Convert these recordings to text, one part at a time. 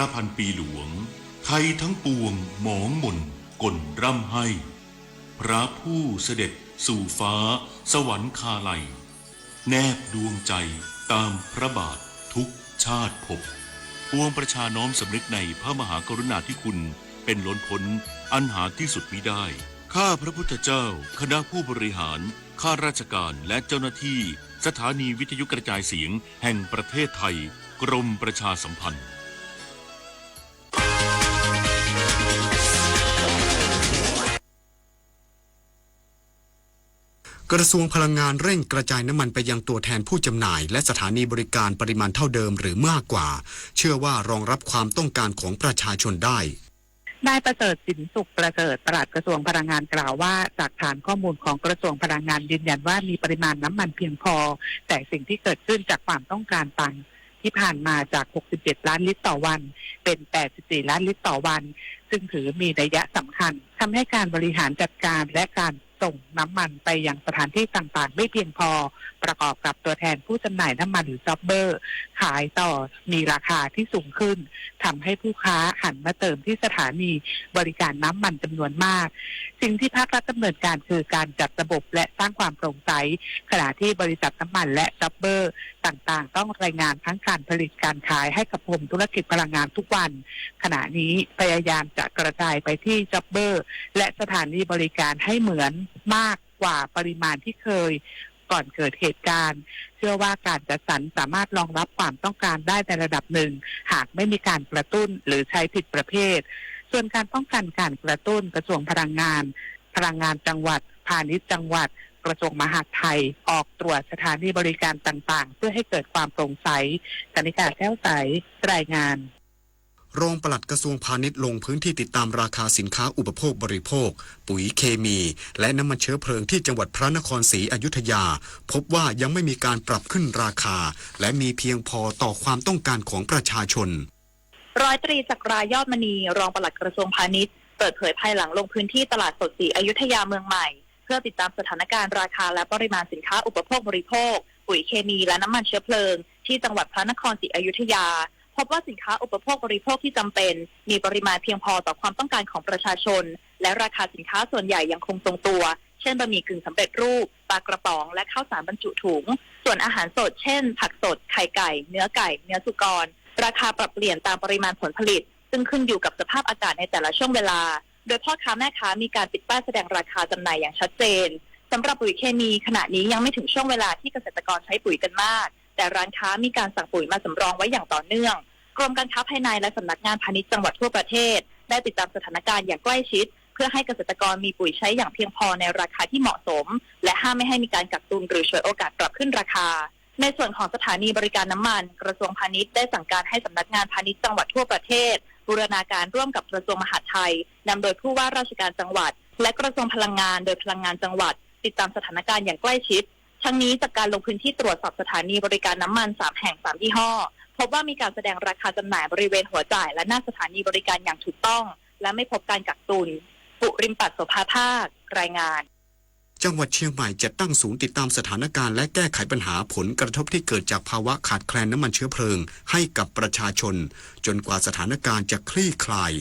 พระพันปีหลวง ไทยทั้งปวงหมองหม่นก่นร่ำไห้ พระผู้เสด็จสู่ฟ้าสวรรคาลัย แนบดวงใจตามพระบาททุกชาติภพ ปวงประชาน้อมสำนึกในพระมหากรุณาธิคุณเป็นล้นพ้นอันหาที่สุดมิได้ ข้าพระพุทธเจ้า คณะผู้บริหาร ข้าราชการและเจ้าหน้าที่สถานีวิทยุกระจายเสียงแห่งประเทศไทย กรมประชาสัมพันธ์ กระทรวงพลังงานเร่งกระจายน้ำมันไปยังตัวแทนผู้จำหน่ายและสถานีบริการปริมาณเท่าเดิมหรือมากกว่า เชื่อว่ารองรับความต้องการของประชาชนได้ นายประเสริฐ สินสุขประเสริฐ ปลัดกระทรวงพลังงานกล่าวว่า จากฐานข้อมูลของกระทรวงพลังงานยืนยันว่ามีปริมาณน้ำมันเพียงพอ แต่สิ่งที่เกิดขึ้นจากความต้องการต่างที่ผ่านมาจาก หกสิบเจ็ดล้านลิตรต่อวัน เป็น แปดสิบสี่ล้านลิตรต่อวัน ซึ่งถือมีนัยสำคัญ ทำให้การบริหารจัดการและการส่งน้ำมันไปยังสถานที่ต่างๆ ไม่เพียงพอ ประกอบกับตัวแทนผู้จำหน่ายน้ำมันหรือ shopper ขายต่อมีราคาที่สูงขึ้น ทำให้ผู้ค้าหันมาเติมที่สถานีบริการน้ำมันจำนวนมาก สิ่งที่ภาครัฐดำเนินการคือการจัดระบบและสร้างความโปร่งใส ขณะที่บริษัทน้ำมันและ shopper ต่างๆ ต้องรายงานทั้งการผลิตการขายให้กับกรมธุรกิจพลังงานทุกวัน ขณะนี้พยายามจะกระจายไปที่ shopper และสถานีบริการให้เหมือนมากกว่าปริมาณที่เคยก่อนเกิดเหตุการณ์ เชื่อว่าการจัดสรรสามารถรองรับความต้องการได้ในระดับหนึ่ง หากไม่มีการกระตุ้นหรือใช้ผิดประเภท ส่วนการป้องกันการกระตุ้น กระทรวงพลังงาน พลังงานจังหวัด พาณิชย์จังหวัด กระทรวงมหาดไทย ออกตรวจสถานีบริการต่างๆ เพื่อให้เกิดความโปร่งใส กนิกา แก้วใส รายงาน รองปลัดกระทรวงพาณิชย์ลงพื้นที่ติดตามราคาสินค้าอุปโภคบริโภค ปุ๋ยเคมี และน้ำมันเชื้อเพลิงที่จังหวัดพระนครศรีอยุธยา พบว่ายังไม่มีการปรับขึ้นราคา และมีเพียงพอต่อความต้องการของประชาชน ร้อยตรี ศักดา ยอดมณี รองปลัดกระทรวงพาณิชย์ เปิดเผยภายหลังลงพื้นที่ตลาดสดศรีอยุธยาเมืองใหม่ เพื่อติดตามสถานการณ์ราคาและปริมาณสินค้าอุปโภคบริโภค ปุ๋ยเคมี และน้ำมันเชื้อเพลิง ที่จังหวัดพระนครศรีอยุธยา พบว่าสินค้าอุปโภคบริโภคที่จำเป็น มีปริมาณเพียงพอต่อความต้องการของประชาชน และราคาสินค้าส่วนใหญ่ยังคงทรงตัว เช่น บะหมี่กึ่งสำเร็จรูป ปลากระป๋อง และข้าวสารบรรจุถุง ส่วนอาหารสด เช่น ผักสด ไข่ไก่ เนื้อไก่ เนื้อสุกร ราคาปรับเปลี่ยนตามปริมาณผลผลิต ซึ่งขึ้นอยู่กับสภาพอากาศในแต่ละช่วงเวลา โดยพ่อค้าแม่ค้ามีการปิดป้ายแสดงราคาจำหน่ายอย่างชัดเจน สำหรับปุ๋ยเคมี ขณะนี้ยังไม่ถึงช่วงเวลาที่เกษตรกรใช้ปุ๋ยกันมาก แต่ร้านค้ามีการสั่งปุ๋ยมาสำรองไว้อย่างต่อเนื่อง กรมการค้าภายในและสำนักงานพาณิชย์จังหวัดทั่วประเทศ ได้ติดตามสถานการณ์อย่างใกล้ชิด เพื่อให้เกษตรกรมีปุ๋ยใช้อย่างเพียงพอในราคาที่เหมาะสม และห้ามไม่ให้มีการกักตุนหรือฉวยโอกาสปรับขึ้นราคา ในส่วนของสถานีบริการน้ำมัน กระทรวงพาณิชย์ได้สั่งการให้สำนักงานพาณิชย์จังหวัดทั่วประเทศ บูรณาการร่วมกับกระทรวงมหาดไทย นำโดยผู้ว่าราชการจังหวัด และกระทรวงพลังงาน โดยพลังงานจังหวัด ติดตามสถานการณ์อย่างใกล้ชิด ทั้งนี้จากการลงพื้นที่ตรวจสอบสถานีบริการน้ำมัน สาม แห่ง สาม ยี่ห้อ พบว่ามีการแสดงราคาจำหน่ายบริเวณหัวจ่ายและหน้าสถานีบริการอย่างถูกต้อง และไม่พบการกักตุน ปุริมปัตย์ โสภาภาค รายงาน จังหวัดเชียงใหม่จัดตั้งศูนย์ติดตามสถานการณ์และแก้ไขปัญหาผลกระทบที่เกิดจากภาวะขาดแคลนน้ำมันเชื้อเพลิงให้กับประชาชน จนกว่าสถานการณ์จะคลี่คลาย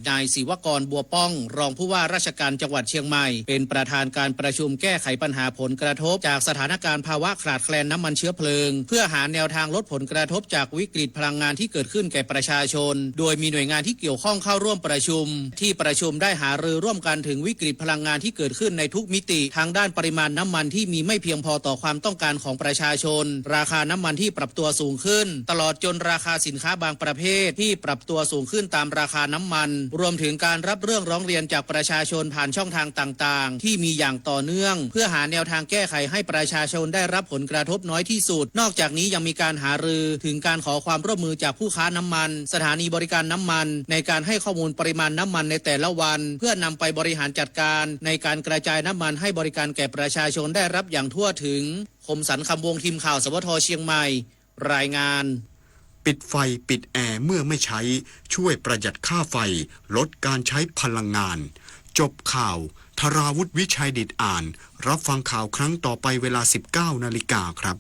นายศิวกร บัวป้อง รองผู้ว่าราชการจังหวัดเชียงใหม่ เป็นประธานการประชุมแก้ไขปัญหาผลกระทบจากสถานการณ์ภาวะขาดแคลนน้ำมันเชื้อเพลิง เพื่อหาแนวทางลดผลกระทบจากวิกฤตพลังงานที่เกิดขึ้นแก่ประชาชน โดยมีหน่วยงานที่เกี่ยวข้องเข้าร่วมประชุม ที่ประชุมได้หารือร่วมกันถึงวิกฤตพลังงานที่เกิดขึ้นในทุกมิติ ทั้งด้านปริมาณน้ำมันที่มีไม่เพียงพอต่อความต้องการของประชาชน ราคาน้ำมันที่ปรับตัวสูงขึ้น ตลอดจนราคาสินค้าบางประเภทที่ปรับตัวสูงขึ้นตามราคาน้ำมัน รวมถึงการรับเรื่องร้องเรียนจากประชาชนผ่านช่องทางต่างๆ ที่มีอย่างต่อเนื่อง เพื่อหาแนวทางแก้ไขให้ประชาชนได้รับผลกระทบน้อยที่สุด นอกจากนี้ยังมีการหารือถึงการขอความร่วมมือจากผู้ค้าน้ำมัน สถานีบริการน้ำมัน ในการให้ข้อมูลปริมาณน้ำมันในแต่ละวัน เพื่อนำไปบริหารจัดการในการกระจายน้ำมันให้บริการแก่ประชาชนได้รับอย่างทั่วถึง คมสันต์ คำวงศ์ ทีมข่าว สวท เชียงใหม่ รายงาน ปิดไฟปิดแอร์เมื่อไม่ใช้ ช่วยประหยัดค่าไฟ ลดการใช้พลังงาน จบข่าว ธราวุฒิ วิชัยดิษฐอ่าน รับฟังข่าวครั้งต่อไปเวลา สิบเก้านาฬิกาครับ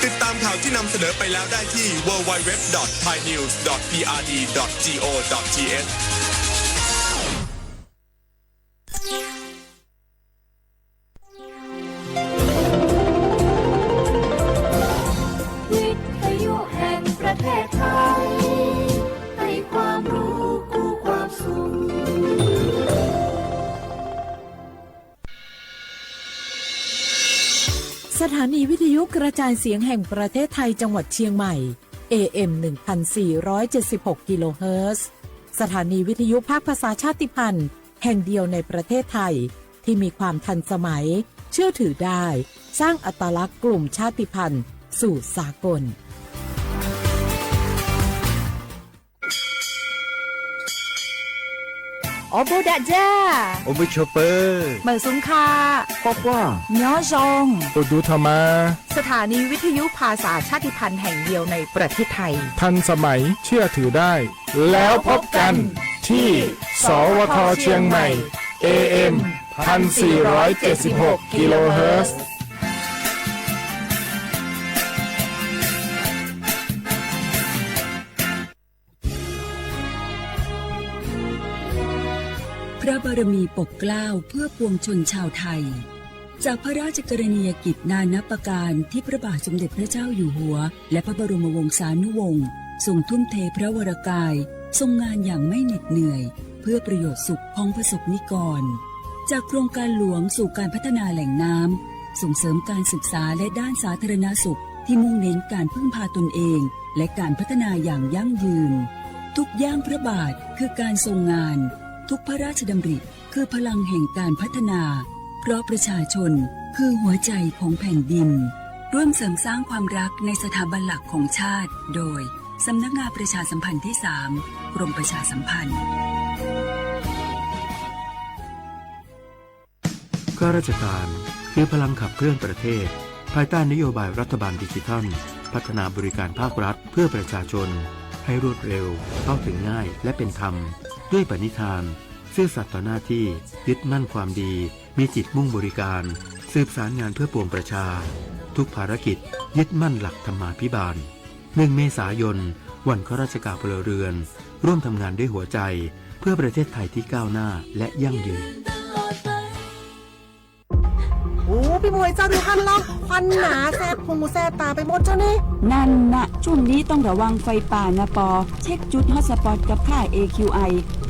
ติดตาม ข่าวที่นำเสนอไปแล้วได้ที่ ดับเบิลยู ดับเบิลยู ดับเบิลยู ดอท ไทยนิวส์ ดอท พีอาร์ดี ดอท จี โอ ดอท ที เอช วิทยุแห่งประเทศไทย ให้ความรู้คู่ความสุข สถานีวิทยุกระจายเสียงแห่งประเทศไทยจังหวัดเชียงใหม่ เอ เอ็ม หนึ่งพันสี่ร้อยเจ็ดสิบหก กิโลเฮิรตซ์ สถานีวิทยุภาคภาษาชาติพันธุ์แห่งเดียวในประเทศไทย ที่มีความทันสมัย เชื่อถือได้ สร้างอัตลักษณ์กลุ่มชาติพันธุ์สู่สากล Ua npuj dam ja, ua npuj tshua pw, mawm xub kha, quaj quaj, nyob zoo, ua ntuj tho mas. สถานีวิทยุภาษาชาติพันธุ์แห่งเดียวในประเทศไทย ทันสมัย เชื่อถือได้ แล้วพบกันที่ สวท เชียงใหม่ เอ เอ็ม พันสี่ร้อยเจ็ดสิบหก กิโลเฮิรตซ์ พระบารมีปกเกล้าเพื่อปวงชนชาวไทย จากพระราชกรณียกิจนานับประการที่พระบาทสมเด็จพระเจ้าอยู่หัว และพระบรมวงศานุวงศ์ทรงทุ่มเทพระวรกาย ทรงงานอย่างไม่เหน็ดเหนื่อย เพื่อประโยชน์สุขของประสบนิกร จากโครงการหลวงสู่การพัฒนาแหล่งน้ำ ส่งเสริมการศึกษาและด้านสาธารณสุขที่มุ่งเน้นการพึ่งพาตนเอง และการพัฒนาอย่างยั่งยืน ทุกย่างพระบาทคือการทรงงาน ทุกพระราชดำริคือพลังแห่งการพัฒนา เพราะประชาชนคือหัวใจของแผ่นดิน ร่วมเสริมสร้างความรักในสถาบันหลักของชาติ โดย สำนักงานประชาสัมพันธ์ที่สาม กรมประชาสัมพันธ์ ข้าราชการคือพลังขับเคลื่อนประเทศ ภายใต้นโยบายรัฐบาลดิจิทัล พัฒนาบริการภาครัฐเพื่อประชาชน ให้รวดเร็ว เข้าถึงง่าย และเป็นธรรม ด้วยปณิธาน ซื่อสัตย์ต่อหน้าที่ ยึดมั่นความดี มีจิตมุ่งบริการ สืบสารงานเพื่อปวงประชา ทุกภารกิจยึดมั่นหลักธรรมาภิบาล หนึ่ง เมษายน วันข้าราชการพลเรือน ร่วมทำงานด้วยหัวใจ เพื่อประเทศไทยที่ก้าวหน้าและยั่งยืน โอ้ พี่มวยเจ้าดูท่านล่องควันหนาแสบหูแสบตาไปหมดเจ้านี่ นั่นนะ ช่วงนี้ต้องระวังไฟป่านะปอ เช็คจุดฮอตสปอตกับค่า เอ คิว ไอ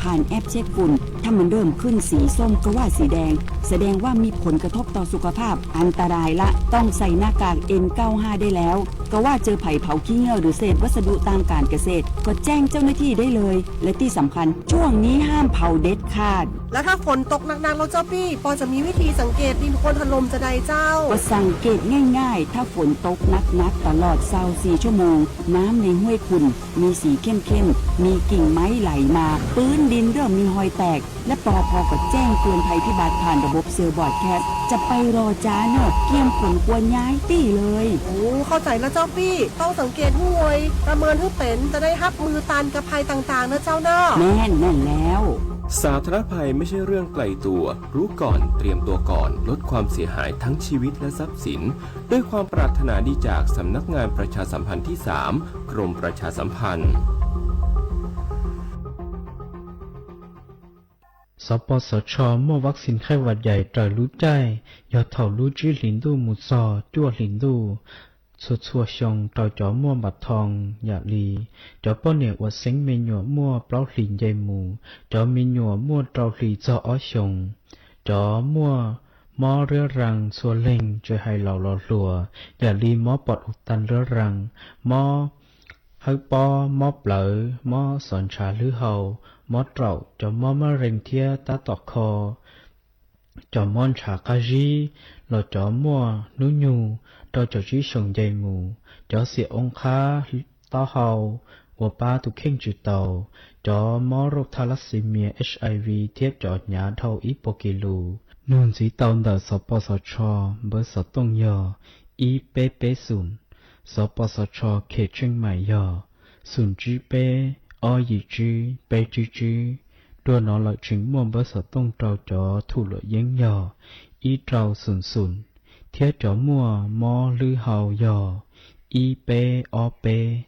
ผ่านแอปเช็คฝุ่น ถ้ามันเริ่มขึ้นสีส้มก็ว่าสีแดง แสดงว่ามีผลกระทบต่อสุขภาพ อันตรายละ ต้องใส่หน้ากาก เอ็น เก้าห้า ได้แล้ว ก็ว่าเจอไผ่เผาขี้เง่าหรือเศษวัสดุตามการเกษตร ก็แจ้งเจ้าหน้าที่ได้เลย และที่สำคัญ ช่วงนี้ห้ามเผาเด็ดขาด แล้วถ้าฝนตกหนักๆแล้วเจ้าปี้ ปอจะมีวิธีสังเกตดินโคลนถล่มจะใดเจ้า ก็สังเกตง่ายๆ ถ้าฝนตกหนักๆ ตลอดซาวสี่ชั่วโมง น้ำในห้วยขุ่น มีสีเข้มๆ มีกิ่งไม้ไหลมา พื้นดินเริ่มมีฮอยแตก และปอพอก็แจ้งเตือนภัยพิบัติผ่านระบบเซลล์บรอดแคสต์ จะไปรอจ้าเนอะ เกียมขนครัวย้ายตี้เลย โอ้ เข้าใจแล้วเจ้าปี้ ต้องสังเกตห้วย ประเมินให้เป็น จะได้ฮับมือตันกับภัยต่างๆนะเจ้าเนอะ แม่นแน่นแล้ว สาธารณภัยไม่ใช่เรื่องไกลตัว รู้ก่อน เตรียมตัวก่อน ลดความเสียหายทั้งชีวิตและทรัพย์สิน ด้วยความปรารถนาดีจากสำนักงานประชาสัมพันธ์ที่สาม กรมประชาสัมพันธ์ สปสช muaj vaccine ไข้หวัดใหญ่ raws lub caij yog thaum lub tsib hlis ntuj mus txog cuaj hlis ntuj txhua txhua xyoo rau cov muaj npam thoo yam li cov poj niam uas xeeb me nyuam muaj plaub hlis nce mus, cov me nyuam muaj rau hlis txog ob xyoos, cov muaj mob riab raa txhua leeg tsis hais laus los hluas, yam li mob pom u ta riab raa, mob hawb pob, mob plawv, mob xov ntshav hlwb hau, mob raum, cov mob mab rees thiab tab tom kho, cov mob ntshav qab zib, los cov muaj hnub nyoog rau caum tsib xyoos nce mus, cov xiam oo qhab, taub hau, ua pab tus kheej tsis tau, cov mob rauj tha las xi mia, hiv, thiab cov hnyav dhau ib puas kis lus. Nug ntxiv tau ntawm sosposo npawb xov tooj yog ib peb peb xoom, sosposo khe tsheej maim yog xoom tsib peb ob yim tsib peb tsib tsib. Dua no lawm tseem muaj npawb xov tooj rau cov thum luam yeeb yog ib rau xoom xoom, thiab cov muaj mob hlwb hau yog ib peb ob peb.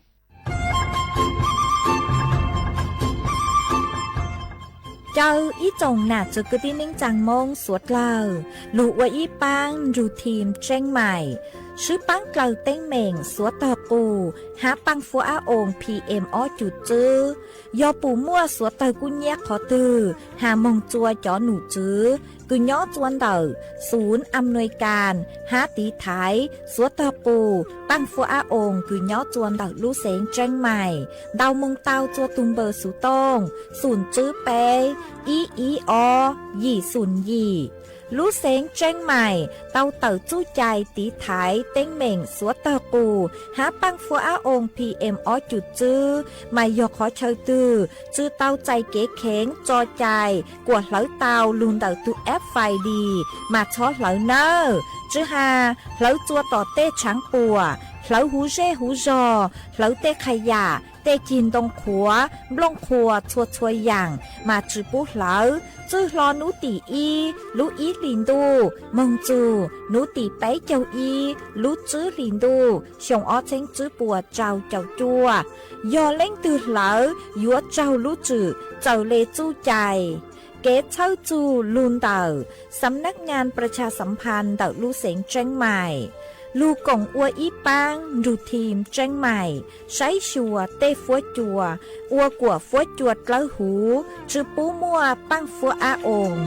Caw ib tsoom nam txiv kwv tij neej tsaa Moob suav dlawg lug ua ib paab nrug thim tseeb maim, swb paab dlawg teeb meem suav tog qus hab paaj fuab ab oos P M ob cum tswb. Yog pum muaj suav tawg kub nyab qhov twg has moog tsua cov num tswv kws nyob tsua ntawm xum am nuis kas hab tiv thaiv suav tog qus paaj fuab ab oos kws nyob tsua ntawm lub xeev tseeb maim, ntaus moog tau tsua tug npawb xuv tooj xum tswb peb ib ib ob yim xum yim. Lub xeev tseeb maim tau tawm txuj cai tiv thaiv teeb meem suav tog qus hab paaj fuab ab oos P M ob cum tswb, mas yog qhov chaw twg tsi tau txais kev kheev tso cai kuas hlawv tau lug ntawm tug app Find My mas txhob hlawv nawb. Tsi has hlawv tsua tom tej tshaav puam, hlawv huv zej huv zog, hlawv tej qha yam, tej cig ntoo qhuav, nplooj qhuas txhua txhua yaam mas tsi pub hlawv. Txwj hlo nub tim ib lub ib hlis ntuj moog txug nub tim peb caug ib lub tswb hlis ntuj xyoo ob txheeb tswb puas rau caum cuaj, yog leej twg hlawv yuav raug lub tswm txawm le txuj cai. Kev txhawb txug lug ntawm Xam Nab Ngas Pras Tshas Xam Phas ntawm lub xeev tseeb maim, lug koom ua ib paab nrug thim tseeb maim saib xyuas tej fuab cua ua kuam fuab cua dlawb huv tsi pub muaj paaj fuab ab oos.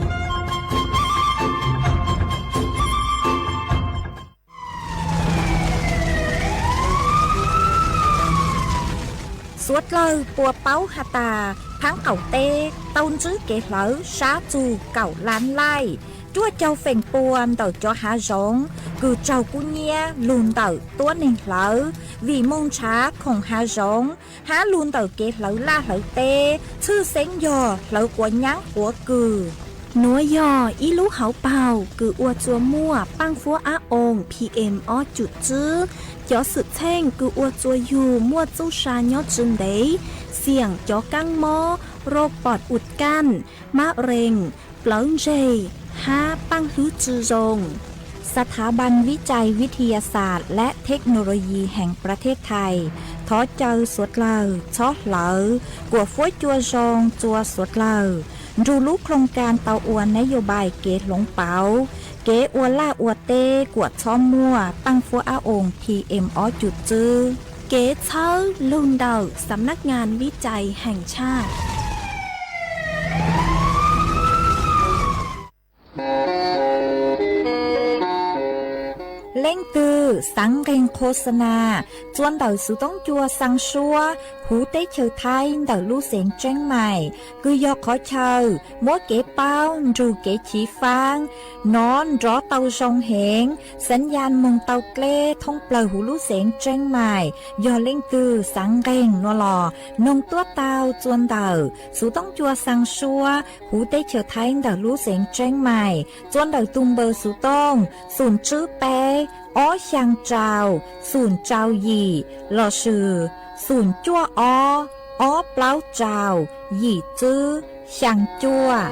Suav dlawg puas paub has tas thaab qaum teb tau ntsib kev hlawv sab txug kaum lab laij, cuaj caug feem pua ntawm cov hav zoov kws raug kub nyab lug ntawm tuab neeg hlawv vim moog nrhav khoom hav zoov hab lug ntawm kev hlawv laj hlawv teb, tshwj xeeb yog hlawv quav nyaab quav kws. Nuav yog ib lub hauv paug kws ua tsua muaj paaj fuab ab oos P M ob cum tswb. Cov xwm txheej kws ua tsua yug muaj txuj sa nyob tsi ntev, xiam cov kaab mob, roj pom ua kaj, mab rees, plawv ntseg, hab paaj hlwb tsi zoo. Sas tha ban vib cai vib thi ya xas le thej no lo yi heev pras thej thais thov caw suav dlawg txhob hlawv kuam fuab cua zoo tsua suav dlawg nrug lub khloos kas tau ua nab yos npais kev hloov pauv kev ua laj ua teb kuam txhob muaj paaj fuab ab oos P M ob cum tswb. Kev txhawb lug ntawm Xam Nab Ngas Vib Cai Heem Tshaj. Leej twg xaav nqeeg khos xa nas tsua ntawm xuv toob cua xaa suab huv teb chaws Thaib ntawm lub xeev Tseeb Maim kws yog qhov chaw muab kev paub nrug kev chiv faab nov nrov tau zoo heev, xaav ya moog tau dleb thoob plawg huv lub xeev Tseeb Maim. Yog leej twg xaav nqeeg nuav los noog tuab tau tsua ntawm xuv toob cua xaa suab huv teb chaws Thaib ntawm lub xeev Tseeb Maim tsua ntawm tug npawb xuv tooj xum tswb peb ob xyaa rau xum rau yim lossis xum cuaj ob ob plaub rau yim tswb xyaa cuaj.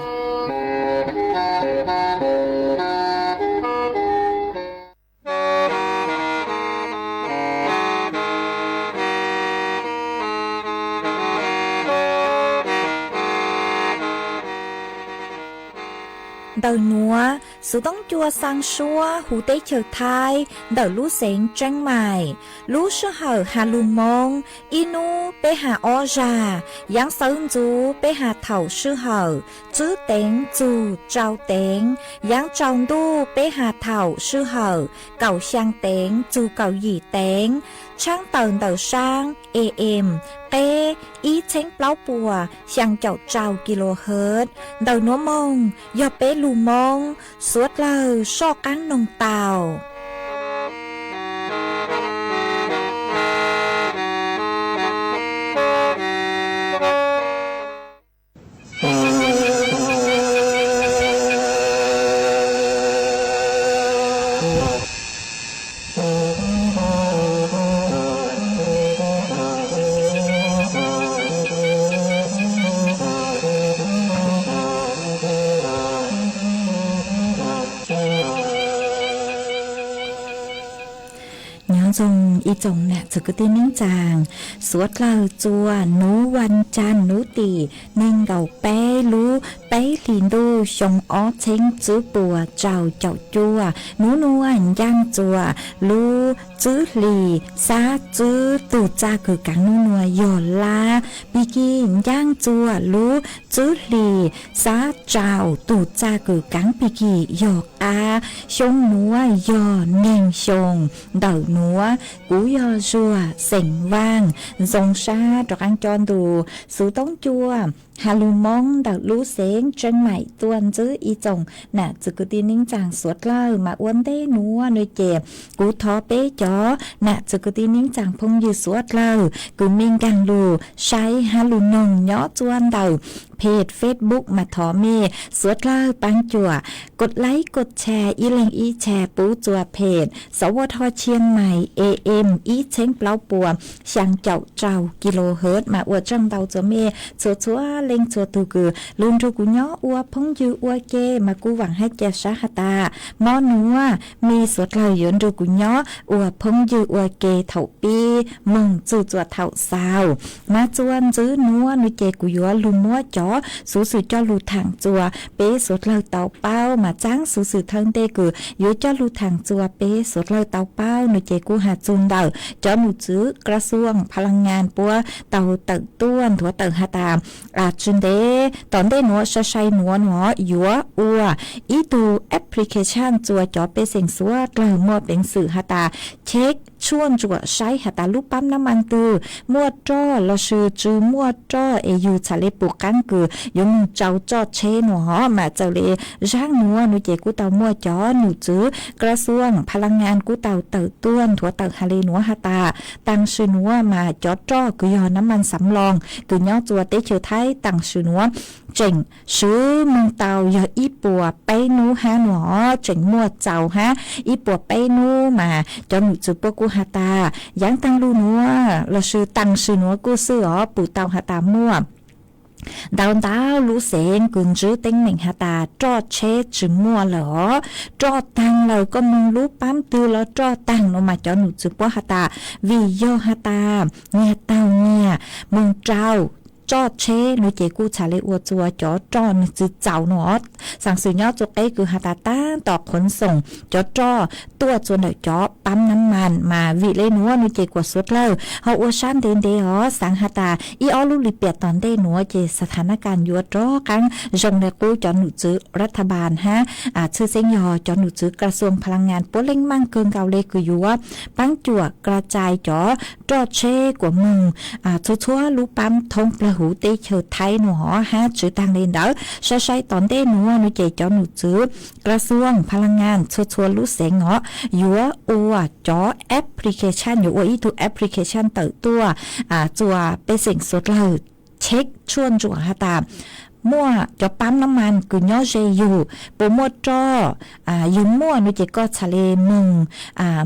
Ntawm nuav, xuv toob cua xaa suab huv teb chaws Thaib ntawm lub xeev Tseeb Maim, lub sij hawm has lug Moob ib nub peb has ob zag, yaav sawv ntxuv peb has thaum sij hawm tswb teev txug rau teev, yaav tsaus ntuj peb has thaum sij hawm kaum xyaa teev txug kaum yim teev, tshaab tawm ntawm saab A M qeb ib txheeb plaub puas xyaa caum rau kilohertz. Ntawm nuav moog yog peb lug Moob, suav dlawg soj qaab noog tau. Ib tsoom nam txwv kwv tij neej tsaa, suav dlawg txua nub vas caag nub tim neeg nkaum peb lub peb hlis ntuj xyoo ob txheeb tswb puas rau caum cuaj. Nub nuav ncaaj txua lub tswb hlis xab tswb tug txaj kws kaav nub nuav yog lab. Pig kig ncaaj txua lub tswb hlis xab rau tug txaj kws kaav pig kig yog qab. Xyoo nuav yog neeg xyoo ntawm nuav. Kuv yog Zuag xeem Vaaj, zoo sab rov qaab coj ntu xuv toob cua ha lug Moob ntawm lub xeev Tseeb Maim tuaj ntxiv. Ib tsoom nam txwv kwv tij neej tsaa suav dlawg, mas ua ntej nuav nuav ces kuv thov peb cov nam txwv kwv tij neej tsaa phooj ywg suav dlawg kws mej nkaag lug saib hab lug noog nyob txua ntawm page Facebook mas thov mej suav dlawg paab cuam kos laib kos tshare ib leeg ib tshare pub txua page Sov Vaj Thoj Tshiab Mais A M ib txheeb plaub puas xyaa caum rau kilohertz. Mas ua tsaug ntau txua mej txhua txhua leej txhua tug kws lug nrug kuv nyob ua phooj ywg ua ke, mas kuv vaam hab ca sab has tas mo nuav mej suav dlawg yuav nrug kuv nyob ua phooj ywg ua ke thaum pib moog txug txua thaum xaus. Mas txua ntxiv nuav nuav ces kuv yuav lug muab cov xuv xwm coj lug thaam txua peb suav dlawg tau paub, mas txaab xuv xwm thawj ntej kws yuav coj lug thaam txua peb suav dlawg tau paub nuav ces kuj has txug ntawm cov num txwv กระทรวงพลังงาน puab tau tawm tuaj nthuav tawm has tas tsi ntev tom ntej nuav sai sai nuav nuav yuav ua ib tug application txua cov pej xeem suav dlawg muaj peev xwm has tas check tshuaj ntsuam saib has tas lub paab nab mas twg muaj roj lossis tsi muaj roj es yug txhad le pum qaab kws yuav moog tsau roj tsheb nuav hov. Mas txawm le zaab nuav nuav ces kuj tau muaj cov num txwv กระทรวงพลังงาน kuj tau tawm tuaj nthuav tawm has le nuav has tas taam sim nuav mas cov roj kws yog nab mas xav loo kws nyob txua teb chaws Thaib taam sim nuav tseem swv moog tau yog ib puas peb nub hab nuav hov, tseem muaj txaus hab ib puas peb nub. Mas cov num txwv puab kuj has tas yaav taag lug nuav lossis taam sim nuav kuj xwb hov pum tau has tas muaj ntau ntau lub xeev kws ntsib teeb meem has tas roj tsheb tsi muaj lawm hov. Roj taag lawm, koj moog lub paab twg los roj taag nuav mas cov num txwv puab has tas vim yog has tas nyias taug nyias moog rau roj tsheb nuav ces kuj txhad le ua txua cov roj nwg tsi txaus nuav hov. Xaam xwm nyob txua qeb kws has tas taab tom khuv xoom cov roj tuaj txua ntawm cov paab nab mas. Mas vim le nuav nuav ces kuas suav dlawg ho ua sab ntev ntev hov, xaav has tas ib ob lub lim piam tom ntej nuav ces สถานการณ์ yuav rov qaab zoo le qub cov num txwv รัฐบาล hab tshwj xeeb yog cov num txwv กระทรวงพลังงาน puab leej meej kawg nkaus le kws yuav paab cuam กระจาย cov roj tsheb kuas moog txhua txhua lub paab thoob plawg huv teb chaws Thaib nuav hov. Hab tsi taag le ntawd, sai sai tom ntej nuav nuav ces cov num txwv กระทรวงพลังงาน txhua txhua lub xeev hov yuav ua cov application, yuav ua ib tug application tawm tuaj txua pej xeem suav dlawg check tshuaj ntsuam has tas muaj cov paab nab mas kws nyob ze yug puas muaj roj. Yog muaj nuav ces koj txhad le moog,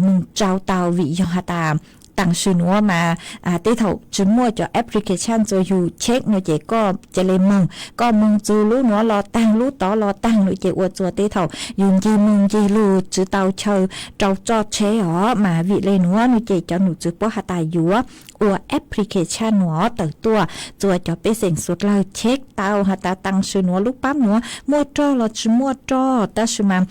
moog tsau tau, vim yog has tas taam sim nuav mas tej thaum tsi muaj cov application txua yug check nuav ces koj ca le moog, koj moog txug lub nuav los taag, lub tod los taag nuav ces ua txua tej thaum yug ncig moog ncig lug tsi tau chaw rau roj tsheb hov. Mas vim le nuav nuav ces cov num txwv puab has tas yuav ua application nuav tawm tuaj txua cov pej xeem suav dlawg check tau has tas taam sim nuav lub paab nuav muaj roj los tsi muaj roj. Tab sis mas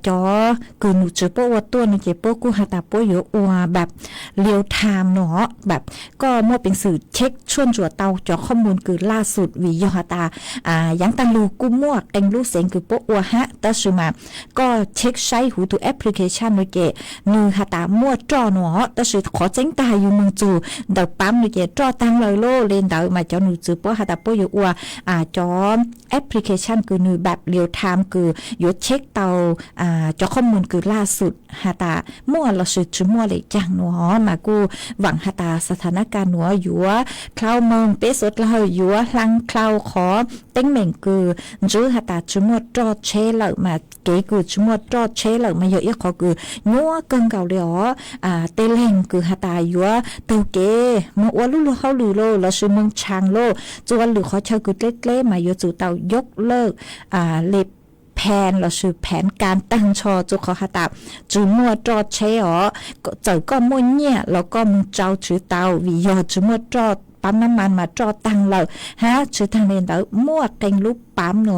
cov kws num txwv puab ua tuaj nuav ces puab kuj has tas puab yuav ua แบบ real time nuav hov, แบบ koj muaj peev xwm check tshuaj ntsuam tau cov khob moos kws laj xum. Vim yog has tas yaav taag lug kuj muaj qee lub xeev kws puab ua hab, tab sis mas koj check saib huv tug application nuav ces nwg has tas muaj roj nuav hov, tab sis qhov txeeb tag yug moog txug ntawm paab nuav ces roj taag lawm lauj. Le ntawd mas cov num txwv puab has tas puab yuav ua cov application kws nwg แบบ real time kws yuav check tau cov khob moos kws laj xum has tas muaj lossis tsi muaj le caag nuav hov. Mas kuj vaam has tas สถานการณ์ nuav yuav dlhau moog, peb suav dlawg yuav dlhau qhov teeb meem kws ntsib has tas tsi muaj roj tsheb lawm mas kev kws tsi muaj roj tsheb lawm mas yog ib qhov kws nyuaj kawg nkaus le hov. Tej leeg kws has tas yuav taug kev moog ua lub luag hauj lwm lauj lossis moog tshaav lauj, txua lwm qhov chaw kws dleb dleb mas yuav tsum tau ยกเลิก le แผนการ phan los sis phan kas tag nrho rua qhov has tas tsi muaj roj tsheb os. Txawm koj muaj nyiaj los koj moog tsau tsi tau, vim yog tsi muaj roj pab nab mas mas roj taag lawm hab tsi taag le ntawd muaj qee lub pab no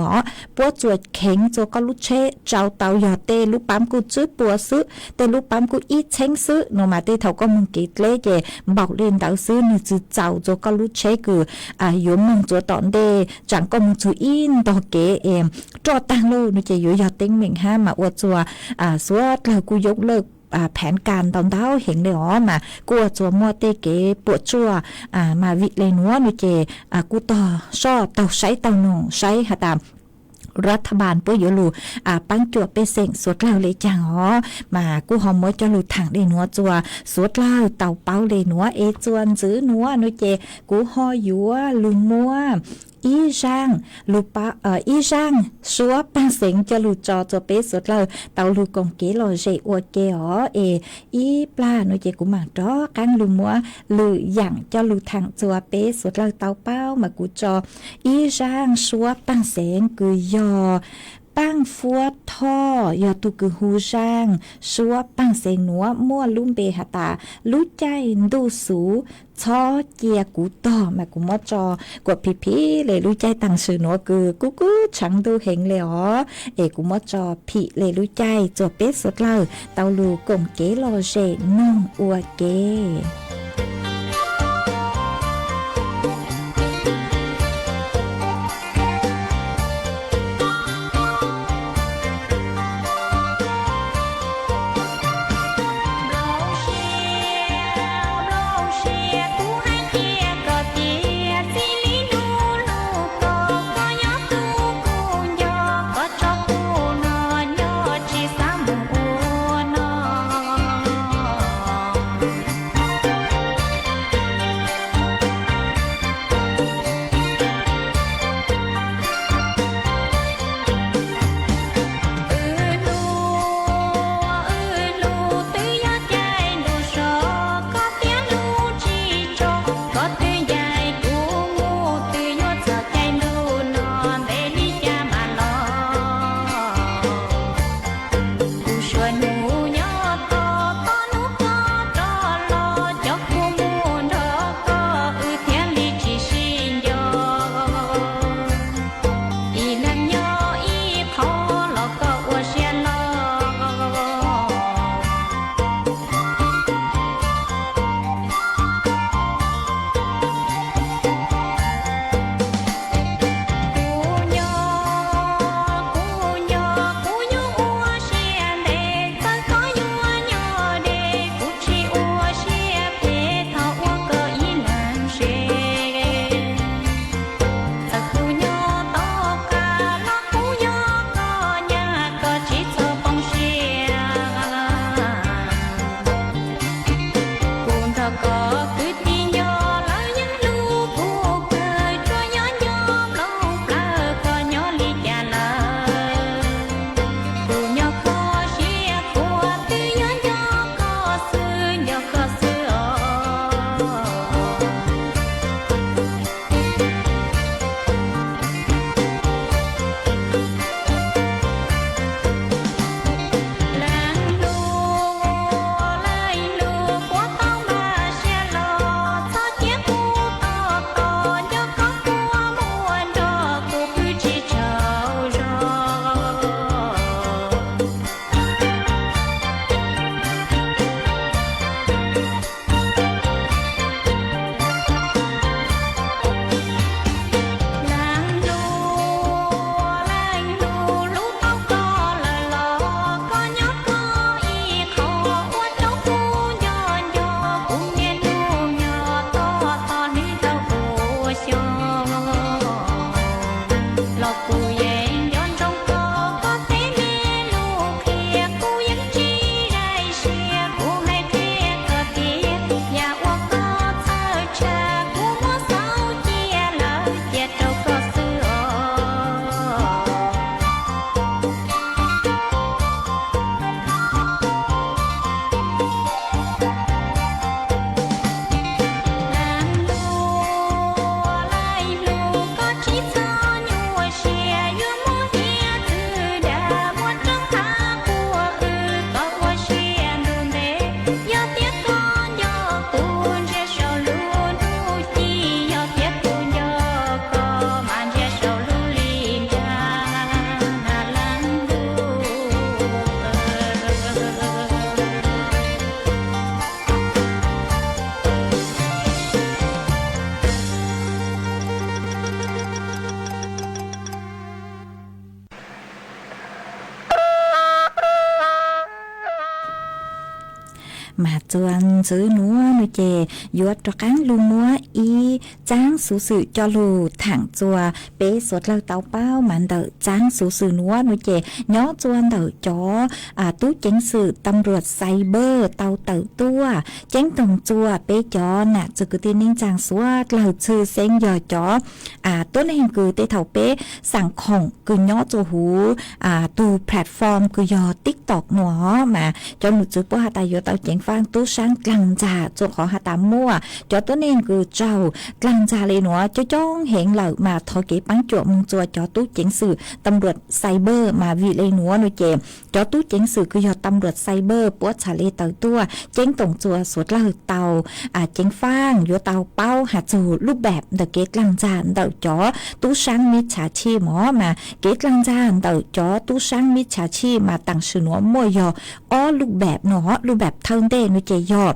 puab txuas kheev rua koj lub tsheb tsau tau yog tej lub pab kuj tswb pua xwb, tej lub pab kuj ib txheeb xwb no mas tej thaum koj moog kev dleb ces npaum le ntawd xwb, nwg tsi txaus rua koj lub tsheb kws yuav moog rua tom ntej, tsaam koj moog txug ib ntog kev es roj taag lug no ces yuav yog teeb meem hab mas ua rua suav dlawg kuj yog lawj phan kas ntau ntau heev le os mas kuj ua rua muaj tej kev puam tsuaj. Mas vim le nuav no ces kuj tog soj taug saib taug noog saib has tas รัฐบาล puab yuav lug paab cuam pej xeem suav dlawg le caag os, mas kuj ho muab coj lug thaam le nuav rua suav dlawg tau paub le nuav es txuas ntxiv nuav no ces kuv ho yuav lug muab ib zaaj, ib zaaj suab paaj xeev coj lug tso rua peb suav dlawg tau lug koom kev lom zem ua ke os. Es ib plag no ces kuv maam rov qaab lug muab lwm yaam coj lug thaam rua peb suav dlawg tau paub mas kuv tso ib zaaj suab paaj xeev kws yog Paaj Fuab Thoj, yog tug kws hu zaaj suab paaj xeev nuav muaj lub npe has tas lub caij ntuj xuv txhob cia kuv tog mas kuv muab tso kuas phim phim le lub caij taag sim nuav kws kuj kuj tshaav ntuj heev le os. Es kuv muab tso phim le lub caij rua peb suav dlawg tau lug koom kev lom zem noog ua ke. Mas txuas ntxiv nuav nua ces yuav rov qaab lug muab ib txaab xuv xwm coj lug thaam txuas peb suav dlawg tau paub. Mas ntawm txaab xuv xwm nuav nua ces nyob txuas ntawm cov tub ceev xwm tam luam xais npawj tau tawm tuaj ceeb toom txuas peb cov nam txwv kwv tij neej tsaa suav dlawg txhij xeeb yog cov tuab neeg kws tej thaum peb xaam khoom kws nyob txuas huv tug platform kws yog TikTok nua. Mas cov num txwv puab has tas yuav tau ceev faaj tub saab dlaag ntxag txuas qhov has tas muaj cov tuab neeg kws raug dlaag ntxag le nuav coob coob heev lawm. Mas thov kev paab cuam moog txuas cov tub ceev xwm tam luam xais npawj. Mas vim le nuav nua ces cov tub ceev xwm kws yog tam luam xais npawj puab txhad le tawm tuaj ceeb toom txuas suav dlawg tau ceev faaj yuav tau paub has txug lub npaab ntawm kev dlaag ntxag ntawm cov tub saab mib txhav tshij mog. Mas kev dlaag ntxag ntawm cov tub saab mib txhav tshij mas taam sim nuav muaj yog ob lub npaab nua. Lub npaab thawj ntej nua ces yog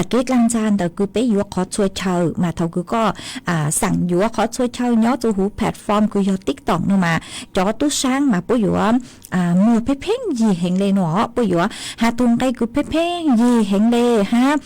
kev dlaag ntxag ntawm kws peb yuav qhov txhua chaw. Mas thaum kws koj xaam yuav qhov txhua chaw nyob txuas huv platform kws yog TikTok nua mas cov tub saab mas puab yuav muag pheej pheej yig heev le nua. Puab yuav has tug nqe kws pheej pheej yig heev le hab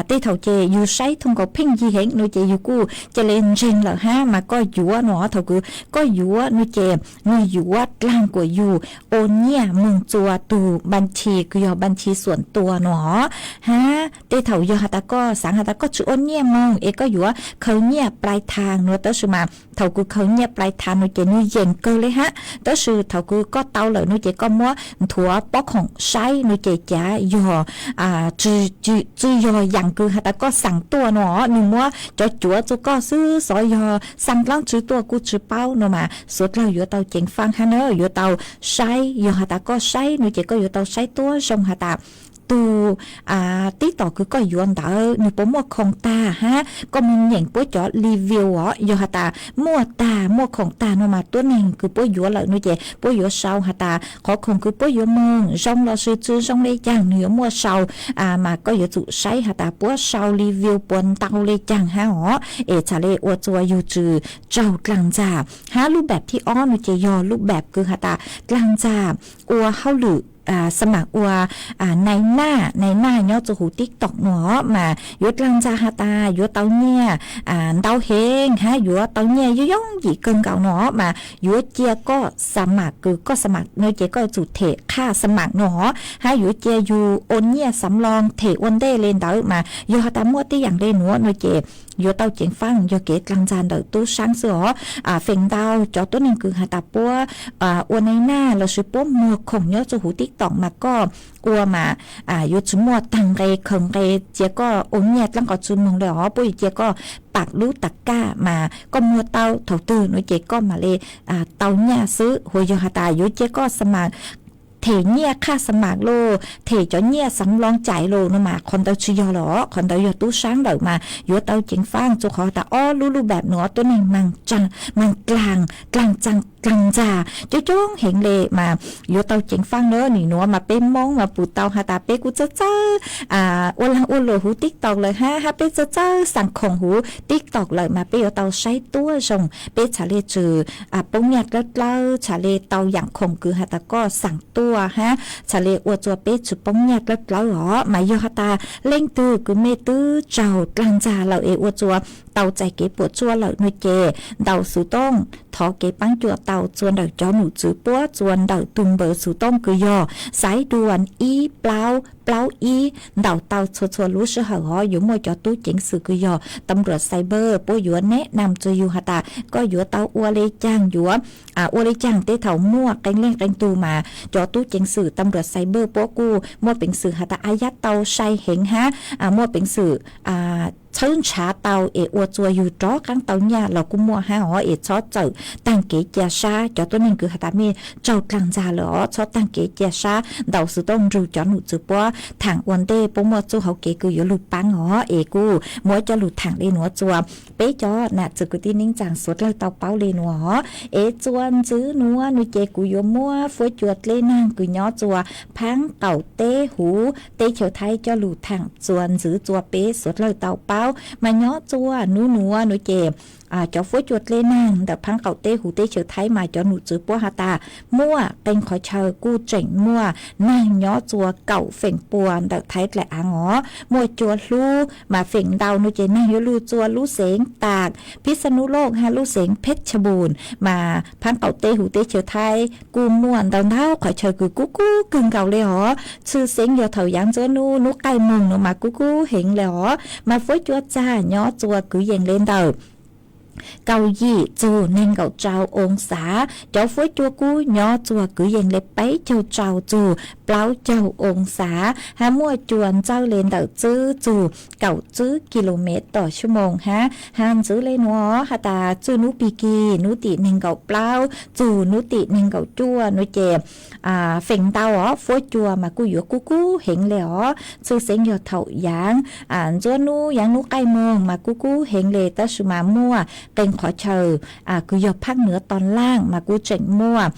tej thaum ces yug saib thooj nkaus pheej yig heev nua ces yug kuj ca le ntseeg lawm hab. Mas koj yuav nua, thaum kws koj yuav nua ces nwg yuav dlaag kuas yug ua nyiaj moog txuas tug npaab tshis kws yog npaab tshis xuam tua nua hab. Tej thaum yog has tas koj xaav has tas koj tsi ua nyiaj moog es koj yuav khaws nyiaj plai thaag nua, tab sis mas thaum kws khaws nyiaj plai thaag nua ces nwg yeem kawg le hab. Tab sis thaum kws koj tau lawm nua ces koj muab nthuav pob khoom saib nua ces cav yog tsi yog yaam kws has tas koj xaam tuaj nua, nwg muab cov cuav txug koj xwb xov, yog xaa dlaab tsi tuaj kuj tsi paub nua. Mas suav dlawg yuav tau ceev faaj hab na, yuav tau saib, yog has tas koj saib nua ces koj yuav tau saib tuab zoo has tas tug TikTok kws koj yuav ntawd nwg puas muaj khoom tag hab. Koj moog nyeem puab cov review os, yog has tas muaj tag, muaj khoom tag nua mas tuab neeg kws puab yuav lawm nua ces puab yuav sau has tas qhov khoom kws puab yuav moog zoo lossis tsi zoo le caag, nwg yuav muaj sau. Mas koj yuav tsum saib has tas puab sau review puas ntau le caag hab os, es txhad le ua txuas yug tsi raug dlaag ntxag. Hab lub npaab thib ob nua ces yog lub npaab kws has tas dlaag ntxag ua hauj lwm, xa maam ua nai naj, nai naj nyob txug huv TikTok nua. Mas yuav dlaag ntxag has tas yuav tau nyiaj ntau heev hab yuav tau nyiaj yooj yooj yim kawg nkaus nua. Mas yuav cia koj xa maam kws koj xa maam nua ces koj yuav tsum them qhaj xa maam nua hab yuav cia yug ua nyiaj xav loo them ua ntej le ntawd. Mas yog has tas muaj tej yaam le nuav nua ces yuav tau ceev faaj yog kev dlaag ntxag ntawm tub saab xwb os. Feem ntau cov tuab neeg kws has tas puab ua nai naj lossis puab muag khoom nyob txug huv TikTok mas koj ua mas yuav tsi muaj taag nqe khaws nqe cia koj ua nyiaj dlaab qhov tsi moog le os. Puab yuav cia koj paam lub tas kaj mas koj muag tau thaum twg nua ces koj mam le tau nyiaj xwb. Hu yog has tas yuav cia koj xa maam them nyiaj qhaj xa maam los them cov nyiaj xav loo cais los nua mas qhov ntawd tsi yog lawm os. Qhov ntawd yog tub saab lawm mas yuav tau ceev faaj txug qhov has tas ob lub lub npaab nua tuab neeg maam dlaag, dlaag ntxag coob coob heev le. Mas yuav tau ceev faaj na. Nim nuav mas peb Moob mas pum tau has tas peb kuj txawj txawj ua laag ua luam huv TikTok lawm hab, hab peb txawj txawj xaam khoom huv TikTok lawm mas peb yuav tau saib tuab zoo peb txhad le tsi poob nyiaj dlawb dlawb, txhad le tau yaam khoom kws has tas koj xaam tuaj hab txhad le ua txuas peb tsi poob nyiaj dlawb dlawb os. Mas yog has tas leej twg kws mej twb raug dlaag ntxag lawm es ua txuas tau txais kev puam tsuaj lawm nua ces ntaus xuv tooj thov kev paab cuam tau txuas ntawm cov num txwv puab txuas ntawm tug npawb xuv tooj kws yog xaiv duas ib plaub plaub ib, ntaus tau txhua txhua lub sij hawm hov yuav muaj cov tub ceev xwm kws yog tam luam xais npawj puab yuav neb nam txug yug has tas koj yuav tau ua le caag, yuav ua le caag. Tej thaum muaj qee leej qee tug mas cov tub ceev xwm tam luam xais npawj puab kuj muaj peev xwm has tas a yab tau sai heev hab muaj peev xwm txhawb ntshav tau es ua txuas yug rov qaab tau nyaj los kuj muaj hab os. Es txhob txawm taag kev cia sab, cov tuab neeg kws has tas mej raug dlaag ntxag lawm os, txhob taag kev cia sab, ntaus xuv tooj nrug cov num txwv puab thaam ua ntej puab muaj txuj hauv kev kws yuav lug paab os. Es kuj muab coj lug thaam le nuav txuas peb cov nam txwv kwv tij neej tsaa suav dlawg tau paub le nuav os. Es txuas ntxiv nuav nua ces kuv yuav muab fuab cua dlej naag kws nyob txuas Phaab Qaum teb huv teb chaws Thaib coj lug thaam txuas ntxiv txuas peb suav dlawg tau paub. Mas nyob txuas nub nuav nua ces cov fuab cua dlej neeg ntawm phab qaum teb huv teb chaws Thaib mas cov nom tswv puab has tas muaj qee qhov chaw kuj tseem muaj neeg nyob txua kaum feem pua ntawm Thaib dlaim aav os. Muaj cua hlub mas feem ntau no ces neeg yuav lug txua lub xeev Tas, Phib Xa Nub Looj hab lub xeev Pheb Tshaj Npum mas phab qaum teb huv teb chaws Thaib kuj muaj ntau ntau qhov chaw kws kub kub kawg nkaus le os. Tshwj xeeb yog thaum yaav ntxuab nub, nub qaij moog no mas kub kub heev le os. Mas fuab cua txag nyob txua kwv yees le ntawm kaum yim txug neeg nkaum rau oo xav. Cov fuab cua kub nyob txua kwv yees le peb caug rau txug plaub caug oo xav, hab muaj cua ntxawj le ntawm tsib txug kaum tsib ki lo mev tom xuab moos hab. Hab ntxiv le nuav has tas txij nub pig kig nub tim neeg nkaum plaub txug nub tim neeg nkaum cuaj no ces feem ntau os fuab cua mas kuj yuav kub kub heev le os. Tshwj xeeb yog thaum yaav ntxuab nub, yaav nub qaij moog mas kub kub heev le, tab sis mas muaj qee qhov chaw kws yog phab nuav to laaj mas kuj tseem muaj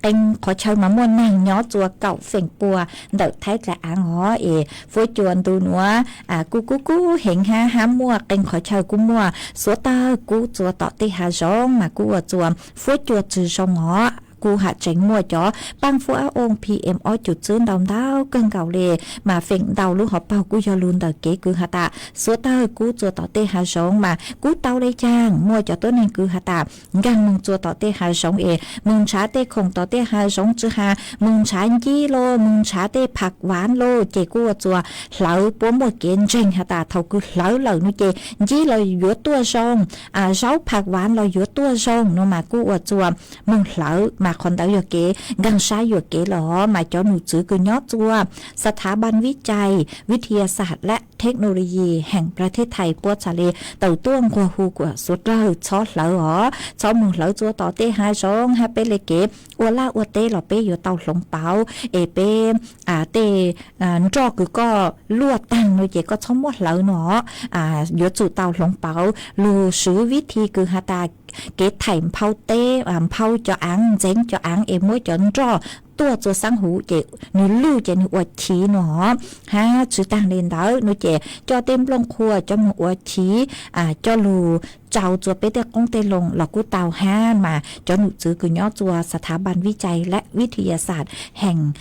qee qhov chaw mas muaj neeg nyob txua kaum feem pua ntawm Thaib dlaim aav os. Es fuab cua ntu nuav kuj kub kub heev hab, hab muaj qee qhov chaw kuj muaj xuav tawg kub txua tom tej hav zoov mas kuj ua txua fuab cua tsi zoo os. Kuj has tseeb muaj cov paaj fuab ab oo P M ob cum tsib ntau ntau kawg nkaus le, mas feem ntau lub hauv paug kuj yog lug ntawm kev kws has tas xuav tawg kub txua tom tej hav zoov mas kub tau le caag. Muaj cov tuab neeg kws has tas nkaag moog txua tom tej hav zoov es moog nrhav tej khoom tom tej hav zoov tsi has, moog nrhav ncib los moog nrhav tej phaj vaav los ces kuj ua txua hlawv, puab muaj kev ntseeg has tas thaum kws hlawv lawm no ces ncib los yuav tuaj zoo, zaub phaj vaav los yuav tuaj zoo no mas kuj ua txua moog hlawv mas qhov ntawd yog kev nkaag sab yuam kev los mas cov nom tswv kws nyob txua Sas Thav Npaaj Vib Cai, Vib Thi Ya Xas lab Thej Nau Loo Yi heem Pla Thej Thais puab txhad le tawm tuaj nquag hu kuas suav dlawg txhob hlawv os, txhob moog hlawv txua tom tej hav zoov hab peb le kev ua laj ua teb los peb yuav tau hloov pauv es peb tej nroj kws koj luaj taag no ces koj txhob muab hlawv no, yuav tsum tau hloov pauv. Lug swv vib thi kws has tas kev thaim nphau teb, nphau cov aav, ntxeev cov aav es muab cov nroj tuaj txua xaab huv ces nwg luj ces nwg ua chiv no hab. Tsi taag le ntawd no ces coj tej nplooj qhuav coj moog ua chiv coj lug tsau txua peb tej qoob tej loo los kuj tau hab. Mas cov nom tswv kws nyob txua Sas Thav Npaaj Vib Cai lab Vib Thi Ya Xas heem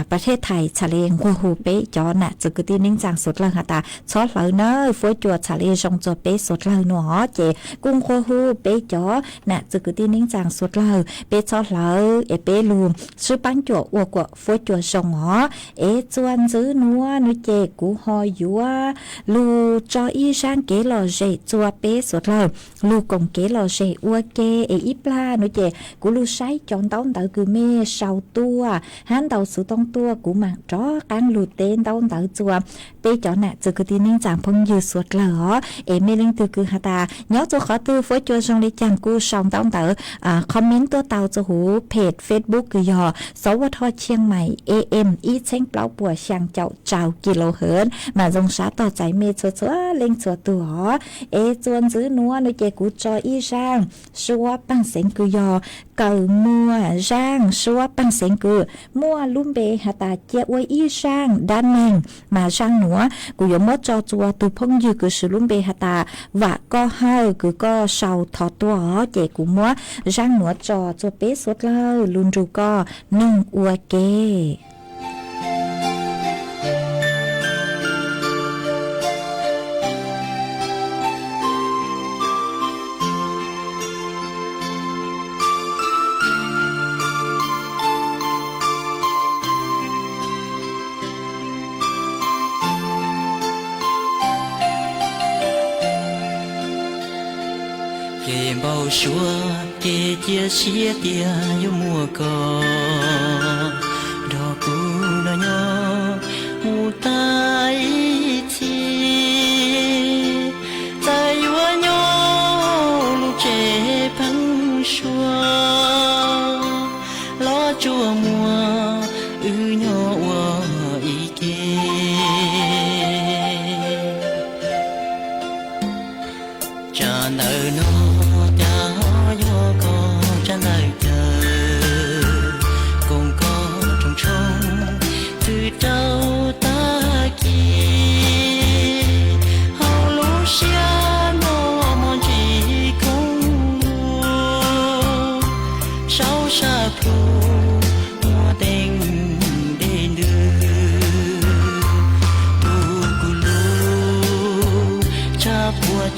Pla Thej Thais txhad le nquag hu peb cov nam txwv kwv tij neeb tsaa suav dlawg has tas txhob hlawv nawb, fuab cua txhad le zoo txua peb suav dlawg no ces kuj nquag hu peb cov nam txwv kwv tij neeb tsaa suav dlawg peb txhob hlawv es peb lug sib paab cuam ua kuas fuab cua zoo os. Es txua ntxiv nuav no ces kuv ho yuav lug tso ib zaaj kev lom zem txua peb suav dlawg, lug koom kev lom zem ua ke. Es ib plag no ces kuv lug saib cov ntaub ntawv kws mej sau tuaj hab ntau xuv tooj tuaj, kuv maam rov qaab lug teb ntaub ntawv txua peb cov nam txwv kwv tij neeb tsaa phooj ywg suav dlawg os. Es mej leej twg kws has tas nyob txua qhov twg fuab cua zoo le caag kuj sau ntaub ntawv comment tuaj tau txua huv page Facebook kws yog Sov Vaj Thoj Chiang Mai A M ib txheeb plaub puas xyaa caum rau kilohertz mas zoo sab tog txais mej txhua txhua leej txhua tug os. Es txua ntxiv nuav no ces kuv tso ib zaaj suab paaj xeev kws yog Kawm Muag. Zaaj suab paaj xeev kws muaj lub npe has tas cia ua ib zaaj dab neeg, mas zaaj nuav kuv yuav muab tso txua tug phooj ywg kws swv lub npe has tas Vam Koj Hawj kws koj sau thov tuaj os. Ces kuv muab zaaj nuav tso txua peb suav dlawg lug nrug koj noog ua ke. Kev npau suav kev cia siab tias yuav muaj koj nrog kuv noj nyob mus tag ib txhis. Txawm yuav nyob lub tsev pheeb suab los tsuas muaj wb nyob ua ib ke. Tsam ntawm no cas ho yog koj tsam ntawm caw, koom koj tshoov tshoov txwm rau tag kis. Hauv lub siab no mos ntsis khoob